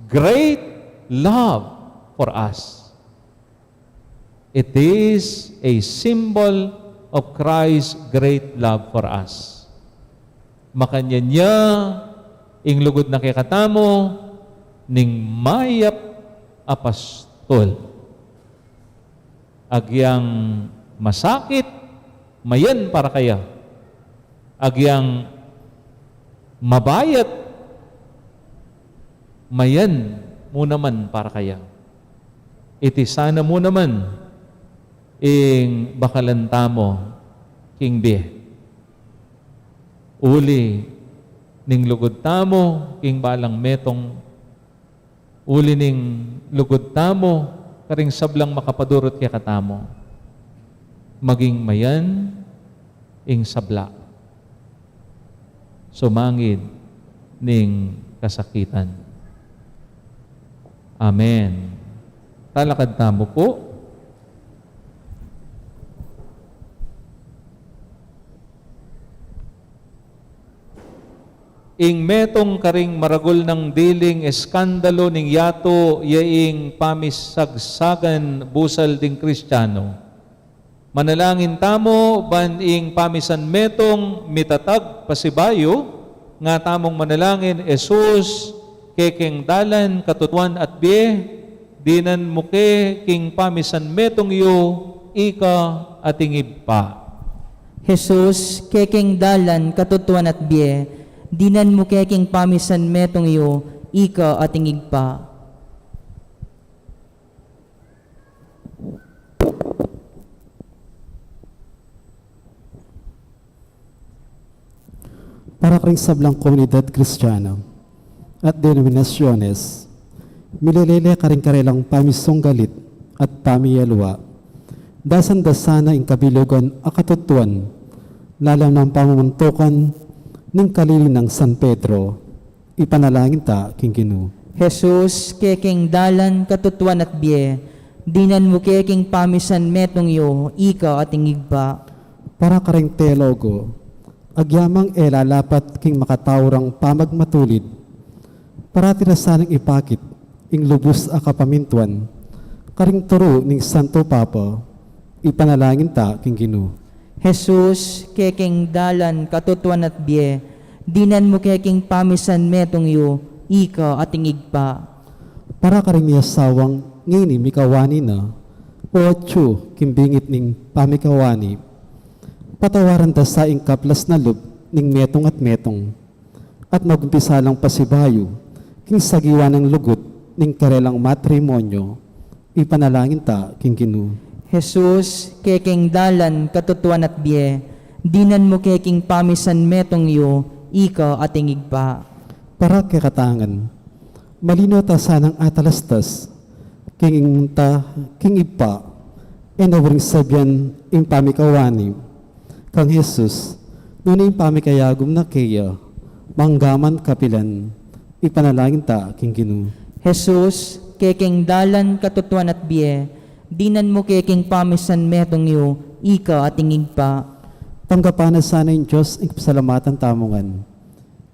great love for us. It is a symbol of Christ's great love for us. Makanyan ya ing lugud na kekatamu ning mayap a pastul. Agyang masakit, mayan para kaya. Agyang mabayat, mayan mu naman para kaya. Iti sana mu naman ing bakalan tamu king bie. Uli ning lugud tamu king balang metung, uli ning lugud tamu karing sablang makapadurut kekatamu, maging mayan ing sabla. Sumangid ning kasakitan. Amen. Talakad tamu pu. Ing metung karing maragul nang diling eskandalu ning yatu ya ing pamisagsagan busal ding Kristiano. Manalangin tamu ban ing pamisan metung mitatag pasibayu, nga tamung manalangin: Jesus, kekeng dalan, katutuan at bie, dinan mu ke king pamisan metung yu, ika at ing Ibpa. Jesus, kekeng dalan, katutuan at bie, dinan mu ke king pamisan metung yu, ika at ing Ibpa. Para karing sablang komunidad Kristiano at denominasyones, milele karing karelang pamisunggalit at pamiyalwa, Dasan da sana ing kabilugan a katutuan, lalam nang pamamantukan ning kalili nang San Pedro. Ipanalangin ta king Ginu. Jesus, kekeng dalan, katutuan at bie, dinan mu ke king pamisan metung yu, ika ating Ibpa. Para karing teologo, agyamang e lalapat king makatau rang pamagmatulid, parati da sanang ipakit ing lubus a kapamintuan karing turu ning Santo Papa. Ipanalangin ta king Ginu. Jesus, kekeng dalan, katutuan at bie, dinan mu ke king pamisan metung yu, ika ating Ibpa. Para karing miasawang ngeni mikawani na, o atyu king bingit ning pamikawani, patawaran da sa ing kaplas na lub ning metung at metung, at magumpisa lang pasibayu king sagiwa nang lugud ning karelang matrimonyo. Ipanalangin ta king Ginu. Jesus, kekeng dalan, katutuan at bie, dinan mu ke king pamisan metung yu, ika ating Ibpa. Para kekatangan, malino ta sanang atalastas king ing ta king Ibpa, e na uling sabian ing pamikawani kang Jesus, nune ing pamikayagum na keya manggaman kapilan. Ipanalangin ta king Ginu. Jesus, kekeng dalan, katutuan at bie, dinan mu ke king pamisan metung yu, ika ating Ibpa. Tanggapan na sana ing Dios ing kapasalamatan tamu ngan.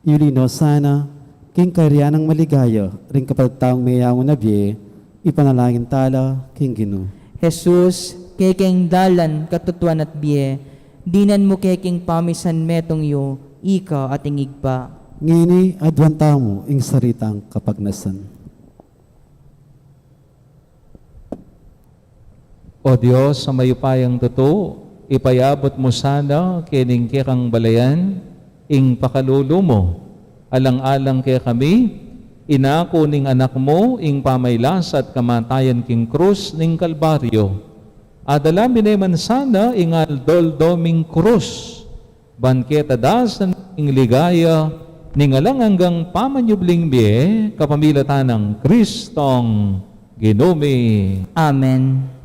Yuli no sana king kayarian nang maligaya ring kapaltaung meyangu na bie. Ipanalangin ta la king Ginu. Jesus, kekeng dalan, katutuan at bie, dinan mu ke king pamisan metung yu, ika ating Ibpa. Ngeni aduan tamu ing saritang kapagnasan. O Dios a mayupayang tutu, ipayabut mu sana kening kekang balayan ing pakalulu mu, alang-alang kekami, inaku ning Anak mu ing pamailas at kamatayan king krus ning Kalbaryo. Adala mi ne man sana ing aldol-doming krus, ban ketadasan ing ligaya ning alang anggang pamanyubling bie, kapamilatan nang Kristong Ginu mi. Amen.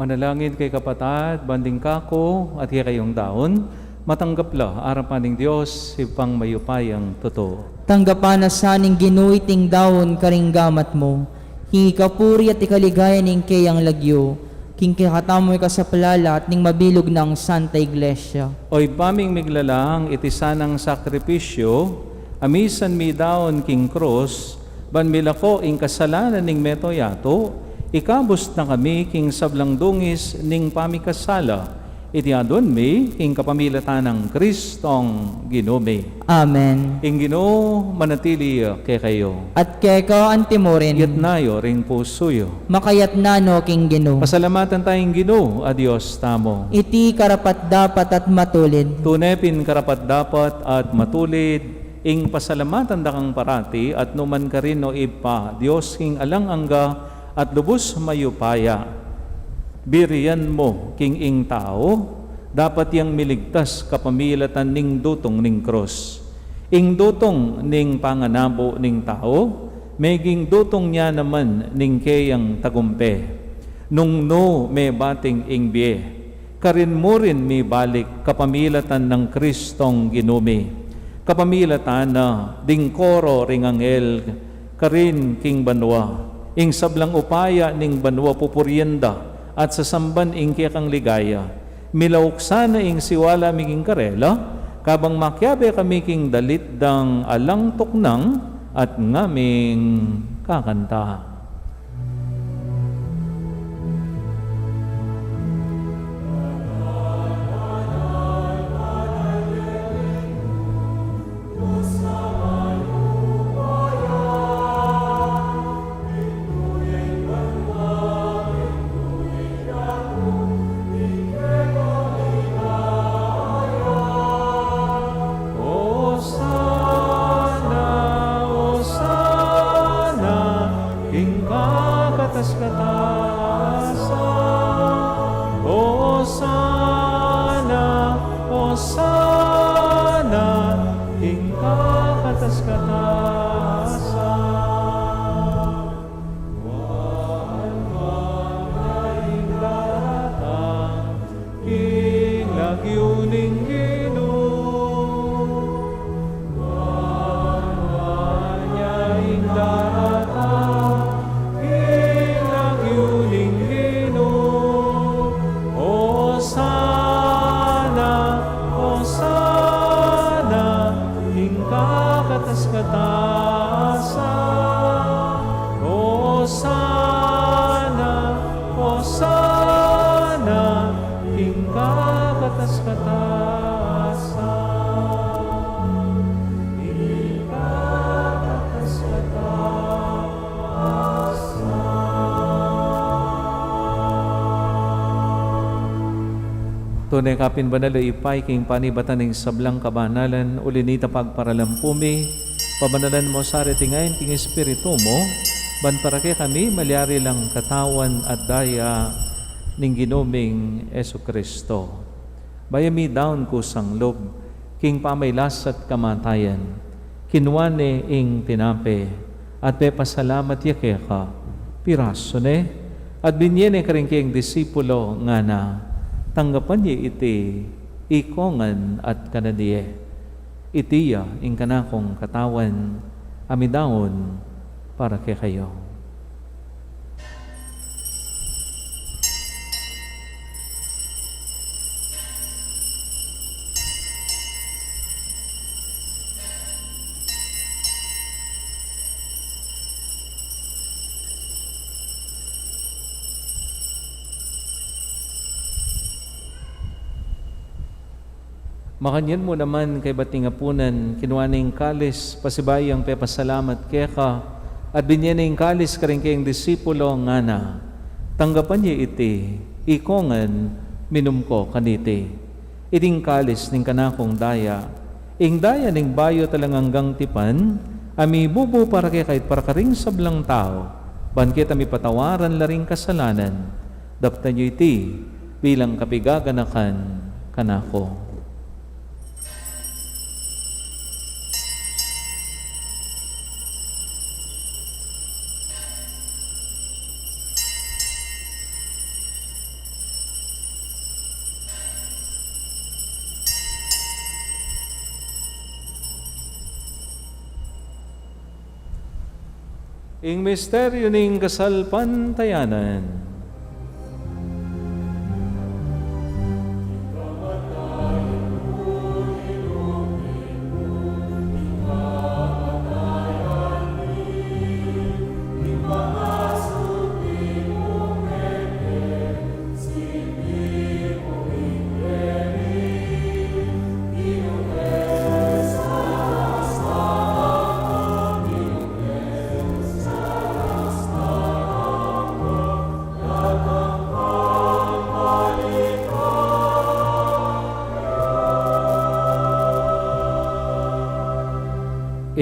Manalangin kay kapatad, ban ding kaku at kekayung daun, matanggap la arapan ning Dios, Ibpang mayupayang tutu. Tanggapan na sa ning Ginu iting daun karing gamat mu, king ikapuri at ikaligaya ning keyang lagyu, king kekatamung ikasaplala at ning mabilug nang Santa Iglesia. O Ibpa ming miglalang, iti sanang sakripisyu a misan midaun king krus, ban milako ing kasalanan ning mabilug a yatu, ikabus na kami king sablang dungis ning pamikasala. Iti adwan mi king kapamilatan nang Kristong Ginu mi. Amen. Ing Ginu manatili kekayu. At keka antimurin. Itas yu ring pusu yu. Makaitas no king Ginu. Pasalamatan taya ing Ginu a Dios tamu. Iti karapat-dapat at matulid. Tune pin karapat-dapat at matulid ing pasalamatan da kang parati at nukarin man, O Ibpa, Dios king alang angga at lubus mayupaya. Birian mu king ing tau dapat yang miligtas kapamilatan ning dutung ning krus. Ing dutung ning panganabu ning tau, meging dutung ya naman ning keyang tagumpe. Nung nu mebating ing bie, karin mu rin mibalik kapamilatan nang Kristong Ginu mi. Kapamilatan na ding koro ring anghel karin king banua, ing sablang upaya ning banua pupurian da at sasamban ing kekang ligaya. Milauk sana ing siwala mi king karela, kabang makiabe kami king dalit dang alang tuknang at ngaming kakanta. Osana, Osana, king kakatas-katasan. Osana, Osana, king kakatas-katasan. Wa alma na ing daratang king lagyu ning Ginu. Wa alma na ing daratang king lagyu ning Ginu. Osana, Osana, king kakatas-katasan. Osana, Osana, king kakatas-katasan. King kakatas-katasan. Tune ka pin banal, O Ibpa, king panibatan ning sablang kabanalan, uli nita pagparalan pu mi, pabanalan mu sa reting ain king Espiritu mu, ban para kekami malyari lang katawan at daya ning Ginu ming Jesucristo. Bayu mi daun kusang lub king pamaglasat kamatayan, kinua ne ing tinape, at pepasalamat ya keka, pirasu ne, at binie ne karing kayang disipulo, ngana, tanggapan ye iti ikong ngan at kanan ye. Iti ya ing kanakung katawan a midaun para kekayu. Makanyan mu naman kaybat ning apunan, kinua ne ing kalis, pasibayu yang pepasalamat keka, at binie ne ing kalis karing kayang disipulo, ngana, tanggapan ye iti, ikong ngan, minum ko kaniti. Iti ing kalis ning kanakung daya, ing daya ning bayu at alang anggang tipan, a mibubu para kekayu at para karing sablang tau, ban keta mipatawaran la ring kasalanan. Daptan yu iti bilang kapigaganakan kanaku. Ing misteryu ning kasalpantayanan.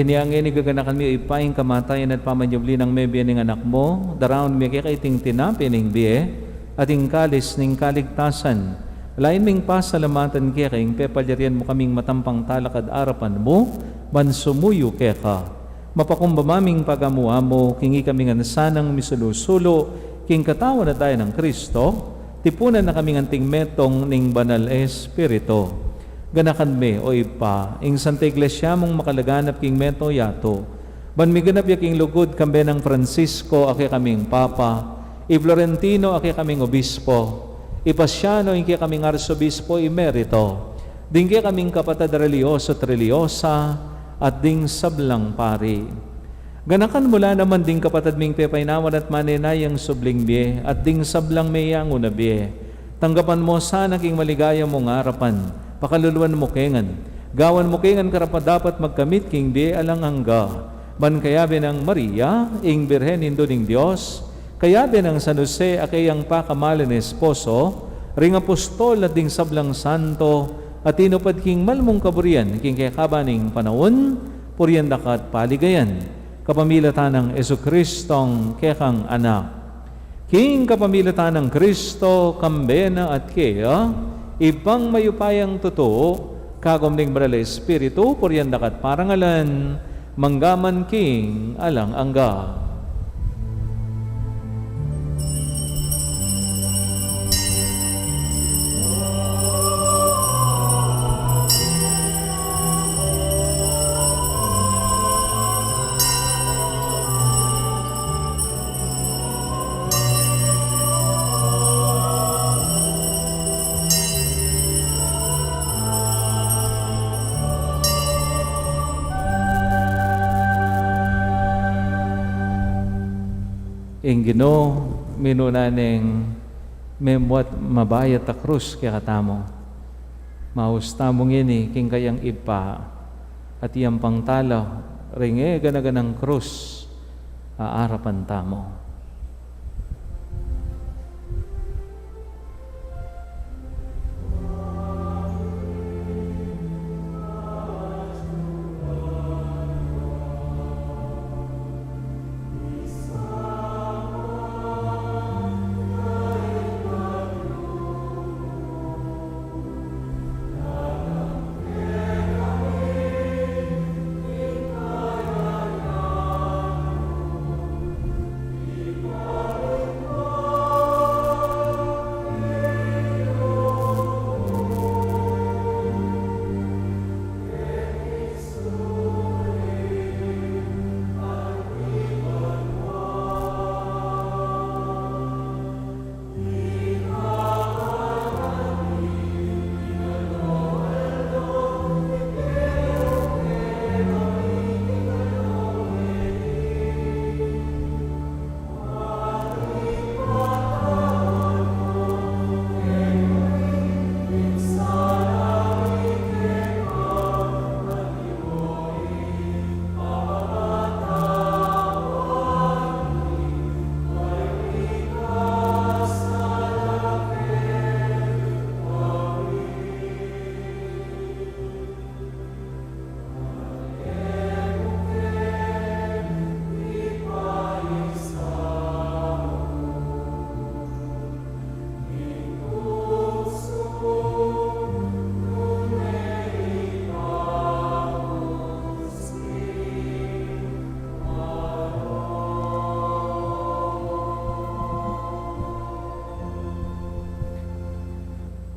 Inya ngeni gaganakan mi, O Ibpa, ing kamatayan at pamanyubli nang mebie ning Anak mu, daraun mi keka iting tinape ning bie at ing kalis ning kaligtasan. Lain ming pasalamatan keka ing pepalyarian mu kaming matampang talakad arapan mu ban sumuyu keka. Mapakumbaba ming pagamu-amu king ikami ngan sanang misulu-sulu king katawan at daya nang Kristo, tipunan na kaming anting metung ning Banal Espiritu. Ganakan me, O Ibpa, ing Santa Iglesia mung makalaganap king mabilug a yatu, ban miganap ya king lugud kambe nang Francisco a kekaming Papa, i Florentino a kekaming Obispo, i Pasiano ing kekaming Arsobispo Emerito, ding kekaming kapatad relihiyoso at relihiyosa, at ding sablang pari. Ganakan mu la naman ding kapatad ming pepainawan at manenayang subling bie, at ding sablang meyangu na bie. Tanggapan mu sana king maligaya mung arapan, pakaluluan mu ke ngan, gawan mu ke ngan karapat-dapat magkamit king bie alang angga, ban kayabe nang Maria, ing Birhen Indu ning Dios, kayabe nang San Jose a keyang pakamalan a esposo, ring apostol at ding sablang santo a tinupad king mal mung kaburian king kekaban ning panaun, purian da ka at paligayan, kapamilatan nang Jesucristong kekang Anak. King kapamilatan nang Kristo, kambe na at keya, Ibpang mayupayang tutu, kagum ning Banal a Espiritu, purian da ka at parangalan, mangga man king alang angga. Ing Ginu, minuna neng memuat mabayat a krus kekatamu. Maus tamu ngeni king kayang Ibpa, at iyampang tala ring e gana-ganang krus a arapan tamu.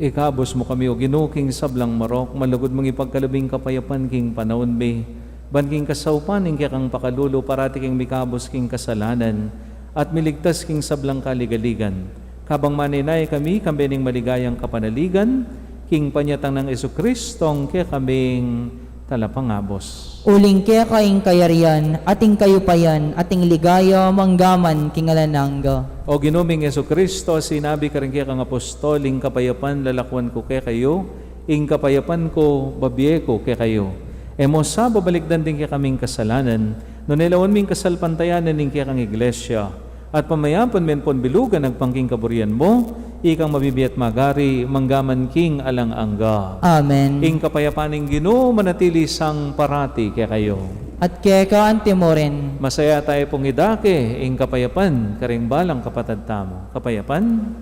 Ikabus mu kami, O Ginu, king sablang marok, malugud mung ipagkalub ing kapayapan king panaun mi, Ban king kasaupan ning kekang pakalulu, parati keng mikabus king kasalanan at miligtas king sablang kaligaligan. Kabang manenaya kami, kambe ning maligayang kapanaligan, king panyatang nang Jesucristo, ing kekaming talapangabus. Uling keka ing kayarian, at ing kayupayan, at ing ligaya, manggaman king alang angga. O Ginu ming Jesucristo, sinabi karing kekang apostol, ing kapayapan lalakwan ku kekayu, ing kapayapan ku, babie ku kekayu. E mu sa babalikdan ding kekaming kasalanan, nune lawan mu ing kasalpantayanan ning kekang Iglesia, at pamayapan me ampon bilugan agpang king kaburian mu, ikang mabibie at magari, manggaman king alang angga. Amen. Ing kapayapan ning Ginu manatili sang parati kekayu. At keka anti mu rin. Masaya tayu pung idake ing kapayapan karing balang kapatad tamu. Kapayapan.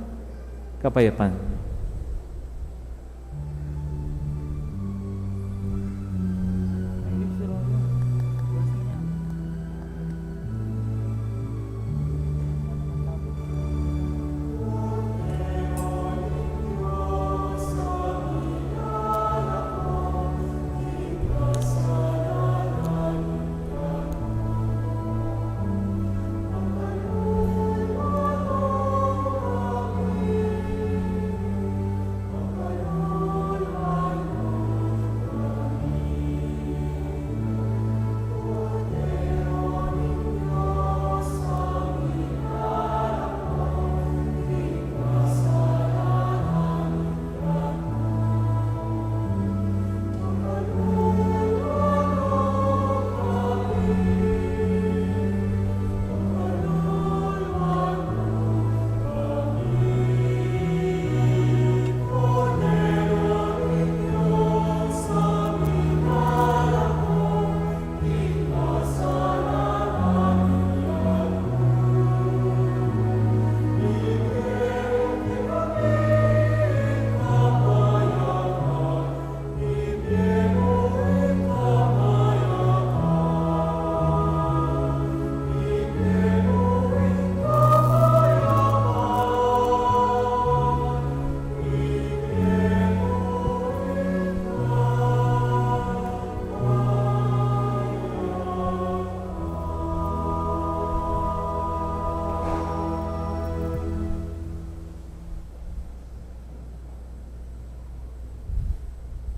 Kapayapan.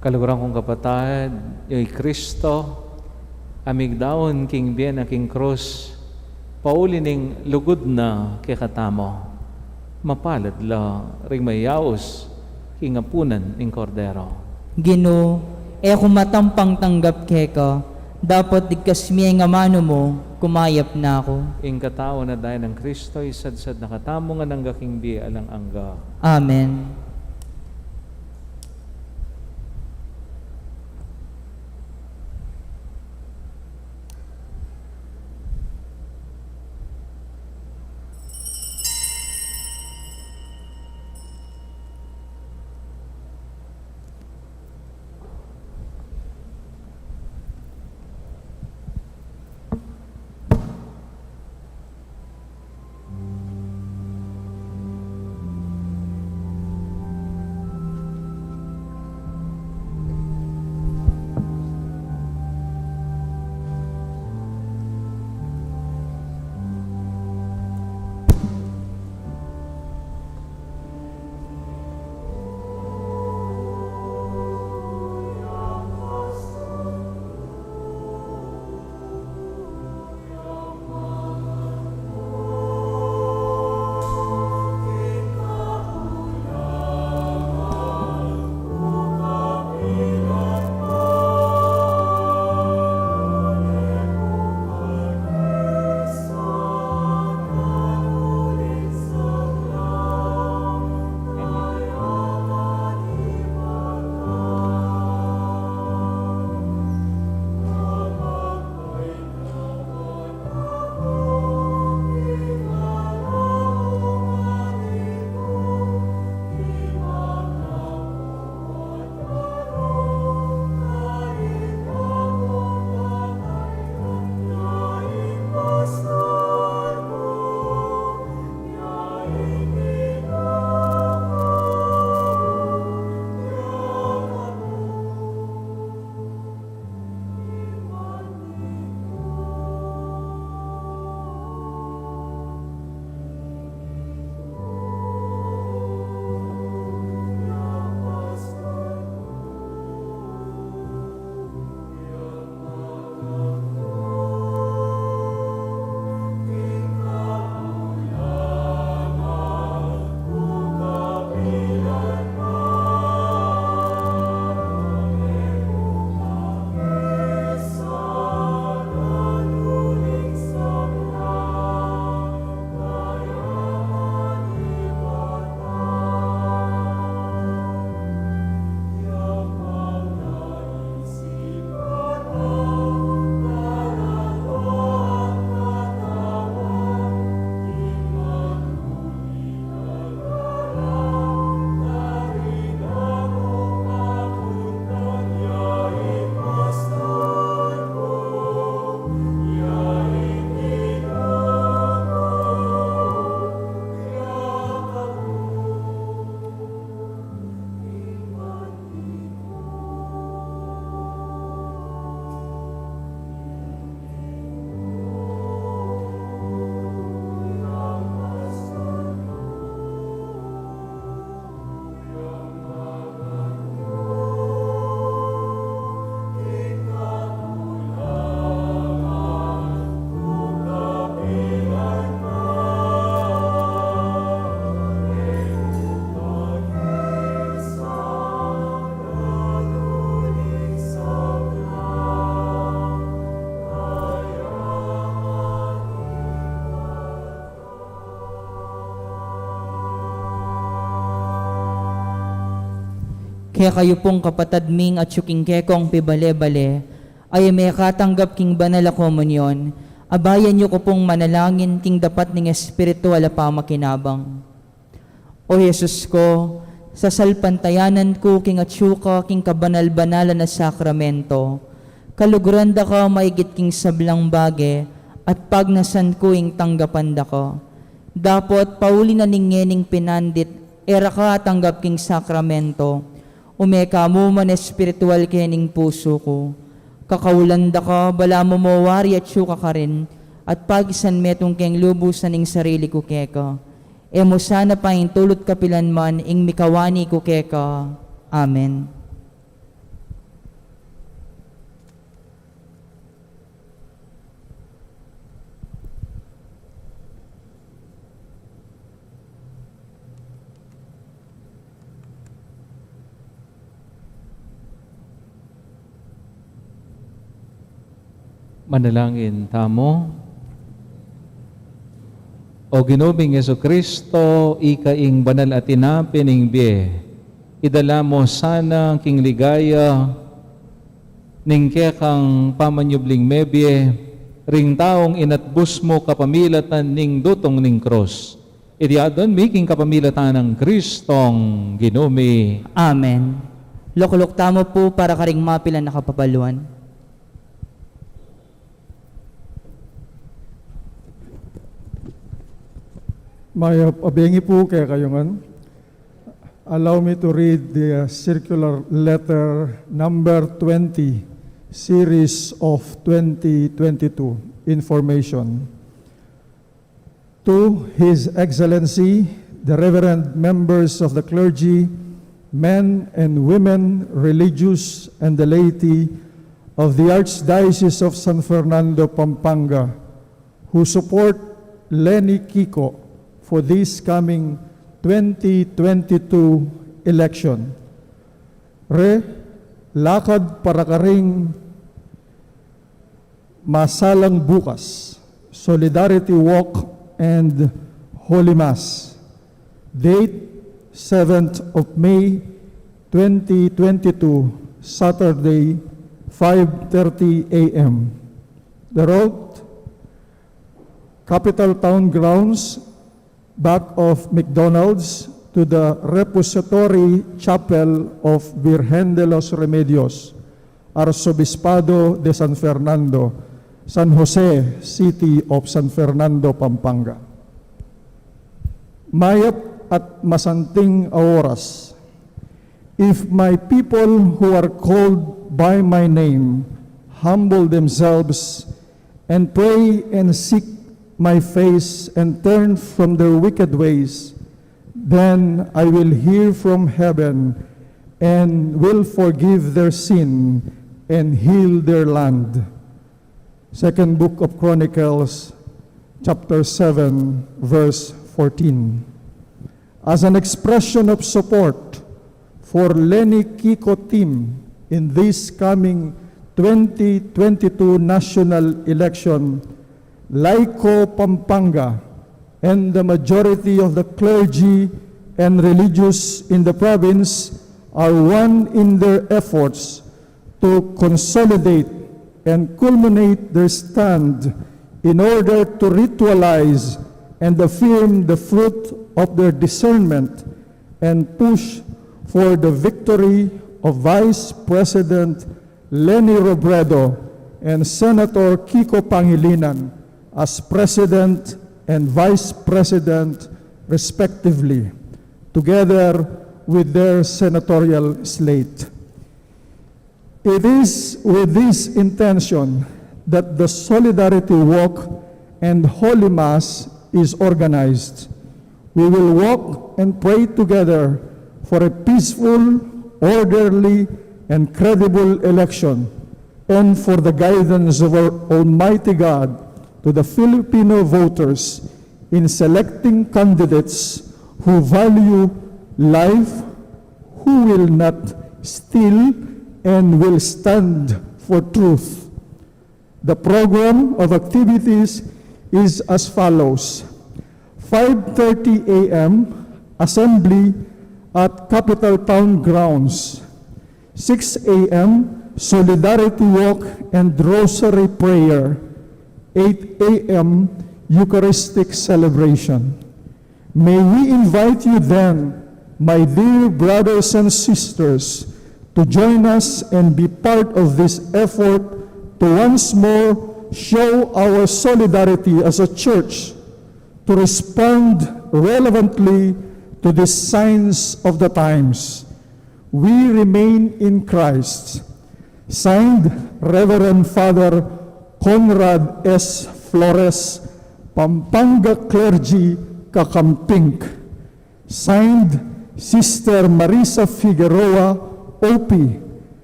Kaluguran kung kapatad, i Kristo, a migdaun king bie na king krus, pauli ning lugud na kekatamu. Mapalad la ring mayaus king apunan ning Kordero. Ginu, e ku matampang tanggap keka, dapot digkas me ing amanu mu, kumayap na ku. Ing katawan at daya nang Kristo, isadsad na katamu ngan angga king bie alang angga. Amen. Kekayu pung kapatad ming atyu king kekong pibale-bale, a e mekatanggap king banal a komunyon, abayan yu ku pung manalangin king dapat ning espiritual a pamakinabang. O Jesus ko, sasalpantayanan ku king atyu ka king kabanal-banalan a sakramento. Kaluguran da ka maigit king sablang bage, at pagnasan ku ing tanggapan da ka. Dapot pauli na ning ngening pinandit, e ra ka atanggap king sakramento, ume ka mu man espiritual kening pusu ku. Kakaulan da ka, balamu mo wari atyu ka karin, at pagisan metung keng lubusan ing sarili ku keka. E mu sana paintulut kapilan man ing mikawani ku keka. Amen. Manalangin tamu. O Ginu ming Jesucristo, ika ing banal a tinape ning bie, idala mu sana king ligaya ning kekang pamanyubling mebie ring taung inatbus mu kapamilatan ning dutung ning krus. Iti adwan mi king kapamilatan nang Kristong Ginu mi. Amen. Lukluk tamu pu para karing mapilan a kapabaluan. Mayap a bengi pu kekayu ngan. Allow me to read the, uh, circular letter number twenty, series of twenty twenty-two. Information. To His Excellency, the Reverend members of the clergy, men and women, religious, and the laity of the Archdiocese of San Fernando, Pampanga, who support Leni Kiko for this coming twenty twenty-two election. Re, lakad para karing masalang bukas, Solidarity Walk and Holy Mass. Date, seventh of May, twenty twenty-two, Saturday, five thirty A M. The route, Capitol Town Grounds, back of McDonald's, to the Repository Chapel of Virgen de los Remedios, Arzobispado de San Fernando, San Jose, City of San Fernando, Pampanga. Mayap at masanting a oras. If my people who are called by my name humble themselves and pray and seek my face and turn from their wicked ways, then I will hear from heaven and will forgive their sin and heal their land. Second Book of Chronicles, chapter seven, verse fourteen. As an expression of support for Leni Kiko team in this coming twenty twenty-two national election, Laiko Pampanga and the majority of the clergy and religious in the province are one in their efforts to consolidate and culminate their stand in order to ritualize and affirm the fruit of their discernment and push for the victory of Vice President Leni Robredo and Senator Kiko Pangilinan as President and Vice President, respectively, together with their senatorial slate. It is with this intention that the Solidarity Walk and Holy Mass is organized. We will walk and pray together for a peaceful, orderly, and credible election, and for the guidance of our Almighty God to the Filipino voters in selecting candidates who value life, who will not steal, and will stand for truth. The program of activities is as follows. Five thirty A M, assembly at Capitol Town Grounds. six a.m., Solidarity Walk and Rosary Prayer. Eight a.m., Eucharistic Celebration. May we invite you then, my dear brothers and sisters, to join us and be part of this effort to once more show our solidarity as a church, to respond relevantly to these signs of the times. We remain in Christ. Signed, Reverend Father Conrad S. Flores, Pampanga Clergy, Kakamping. Signed, Sister Marisa Figueroa, O P,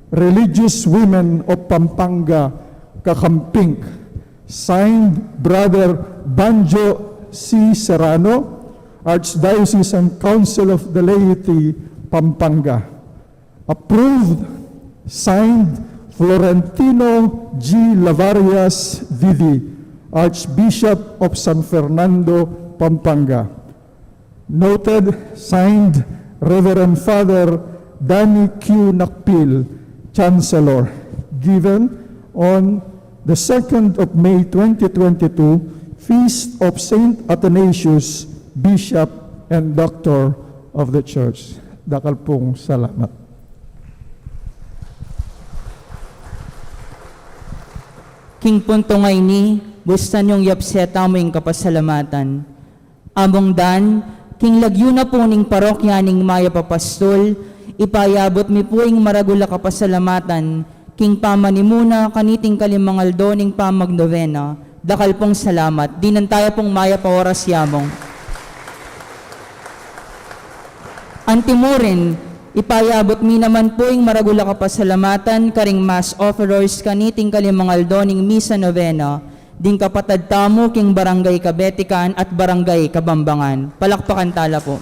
Religious Women of Pampanga, Kakamping. Signed, Brother Banjo C. Serrano, Archdiocesan Council of the Laity, Pampanga. Approved, signed, Florentino G. Lavarias, D D, Archbishop of San Fernando, Pampanga. Noted, signed, Reverend Father Danny Q. Nakpil, Chancellor. Given on the second of May twenty twenty-two, Feast of Saint Athanasius, Bishop and Doctor of the Church. Dakal pung salamat. King punto ngeni, bustan yung yapse tamu ing kapasalamatan. Among Dan, king lagyu na pu ning parokya ning Mayap a Pastul, ipayabut mi pu ing maragul a kapasalamatan, king pamanimuna kaniting kalimang aldo ning pamagnovena. Dakal pung salamat. Dinan taya pung mayap a oras yamung. Antimurin, ipayabut mi naman pu ing maragul a kapasalamatan karing Mass Offerers kaniting kalimang aldo ning Misa Novena, ding kapatad tamu king Barangay Kabetikan at Barangay Kabambangan. Palakpakan tala pu.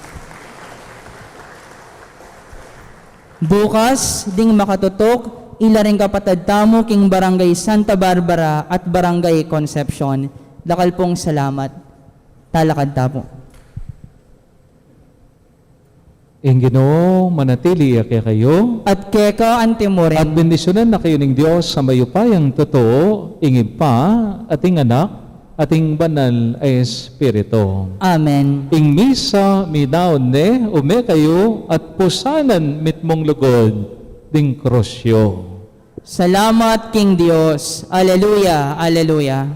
Bukas, ding makatutuk, ila ring kapatad tamu king Barangay Santa Barbara at Barangay Concepcion. Dakal pung salamat. Talakad ta pu. Ing Ginu manatili ya kekayu. At keka antimurin. At bendisyunan na kayu ning Dios a mayupayang tutu, ing Ibpa, at ing Anak, at ing Banal a Espiritu. Amen. Ing misa midaun ne, ume kayu, at pusanan mitmung lugud ding krus yu. Salamat king Dios. Aleluya, aleluya.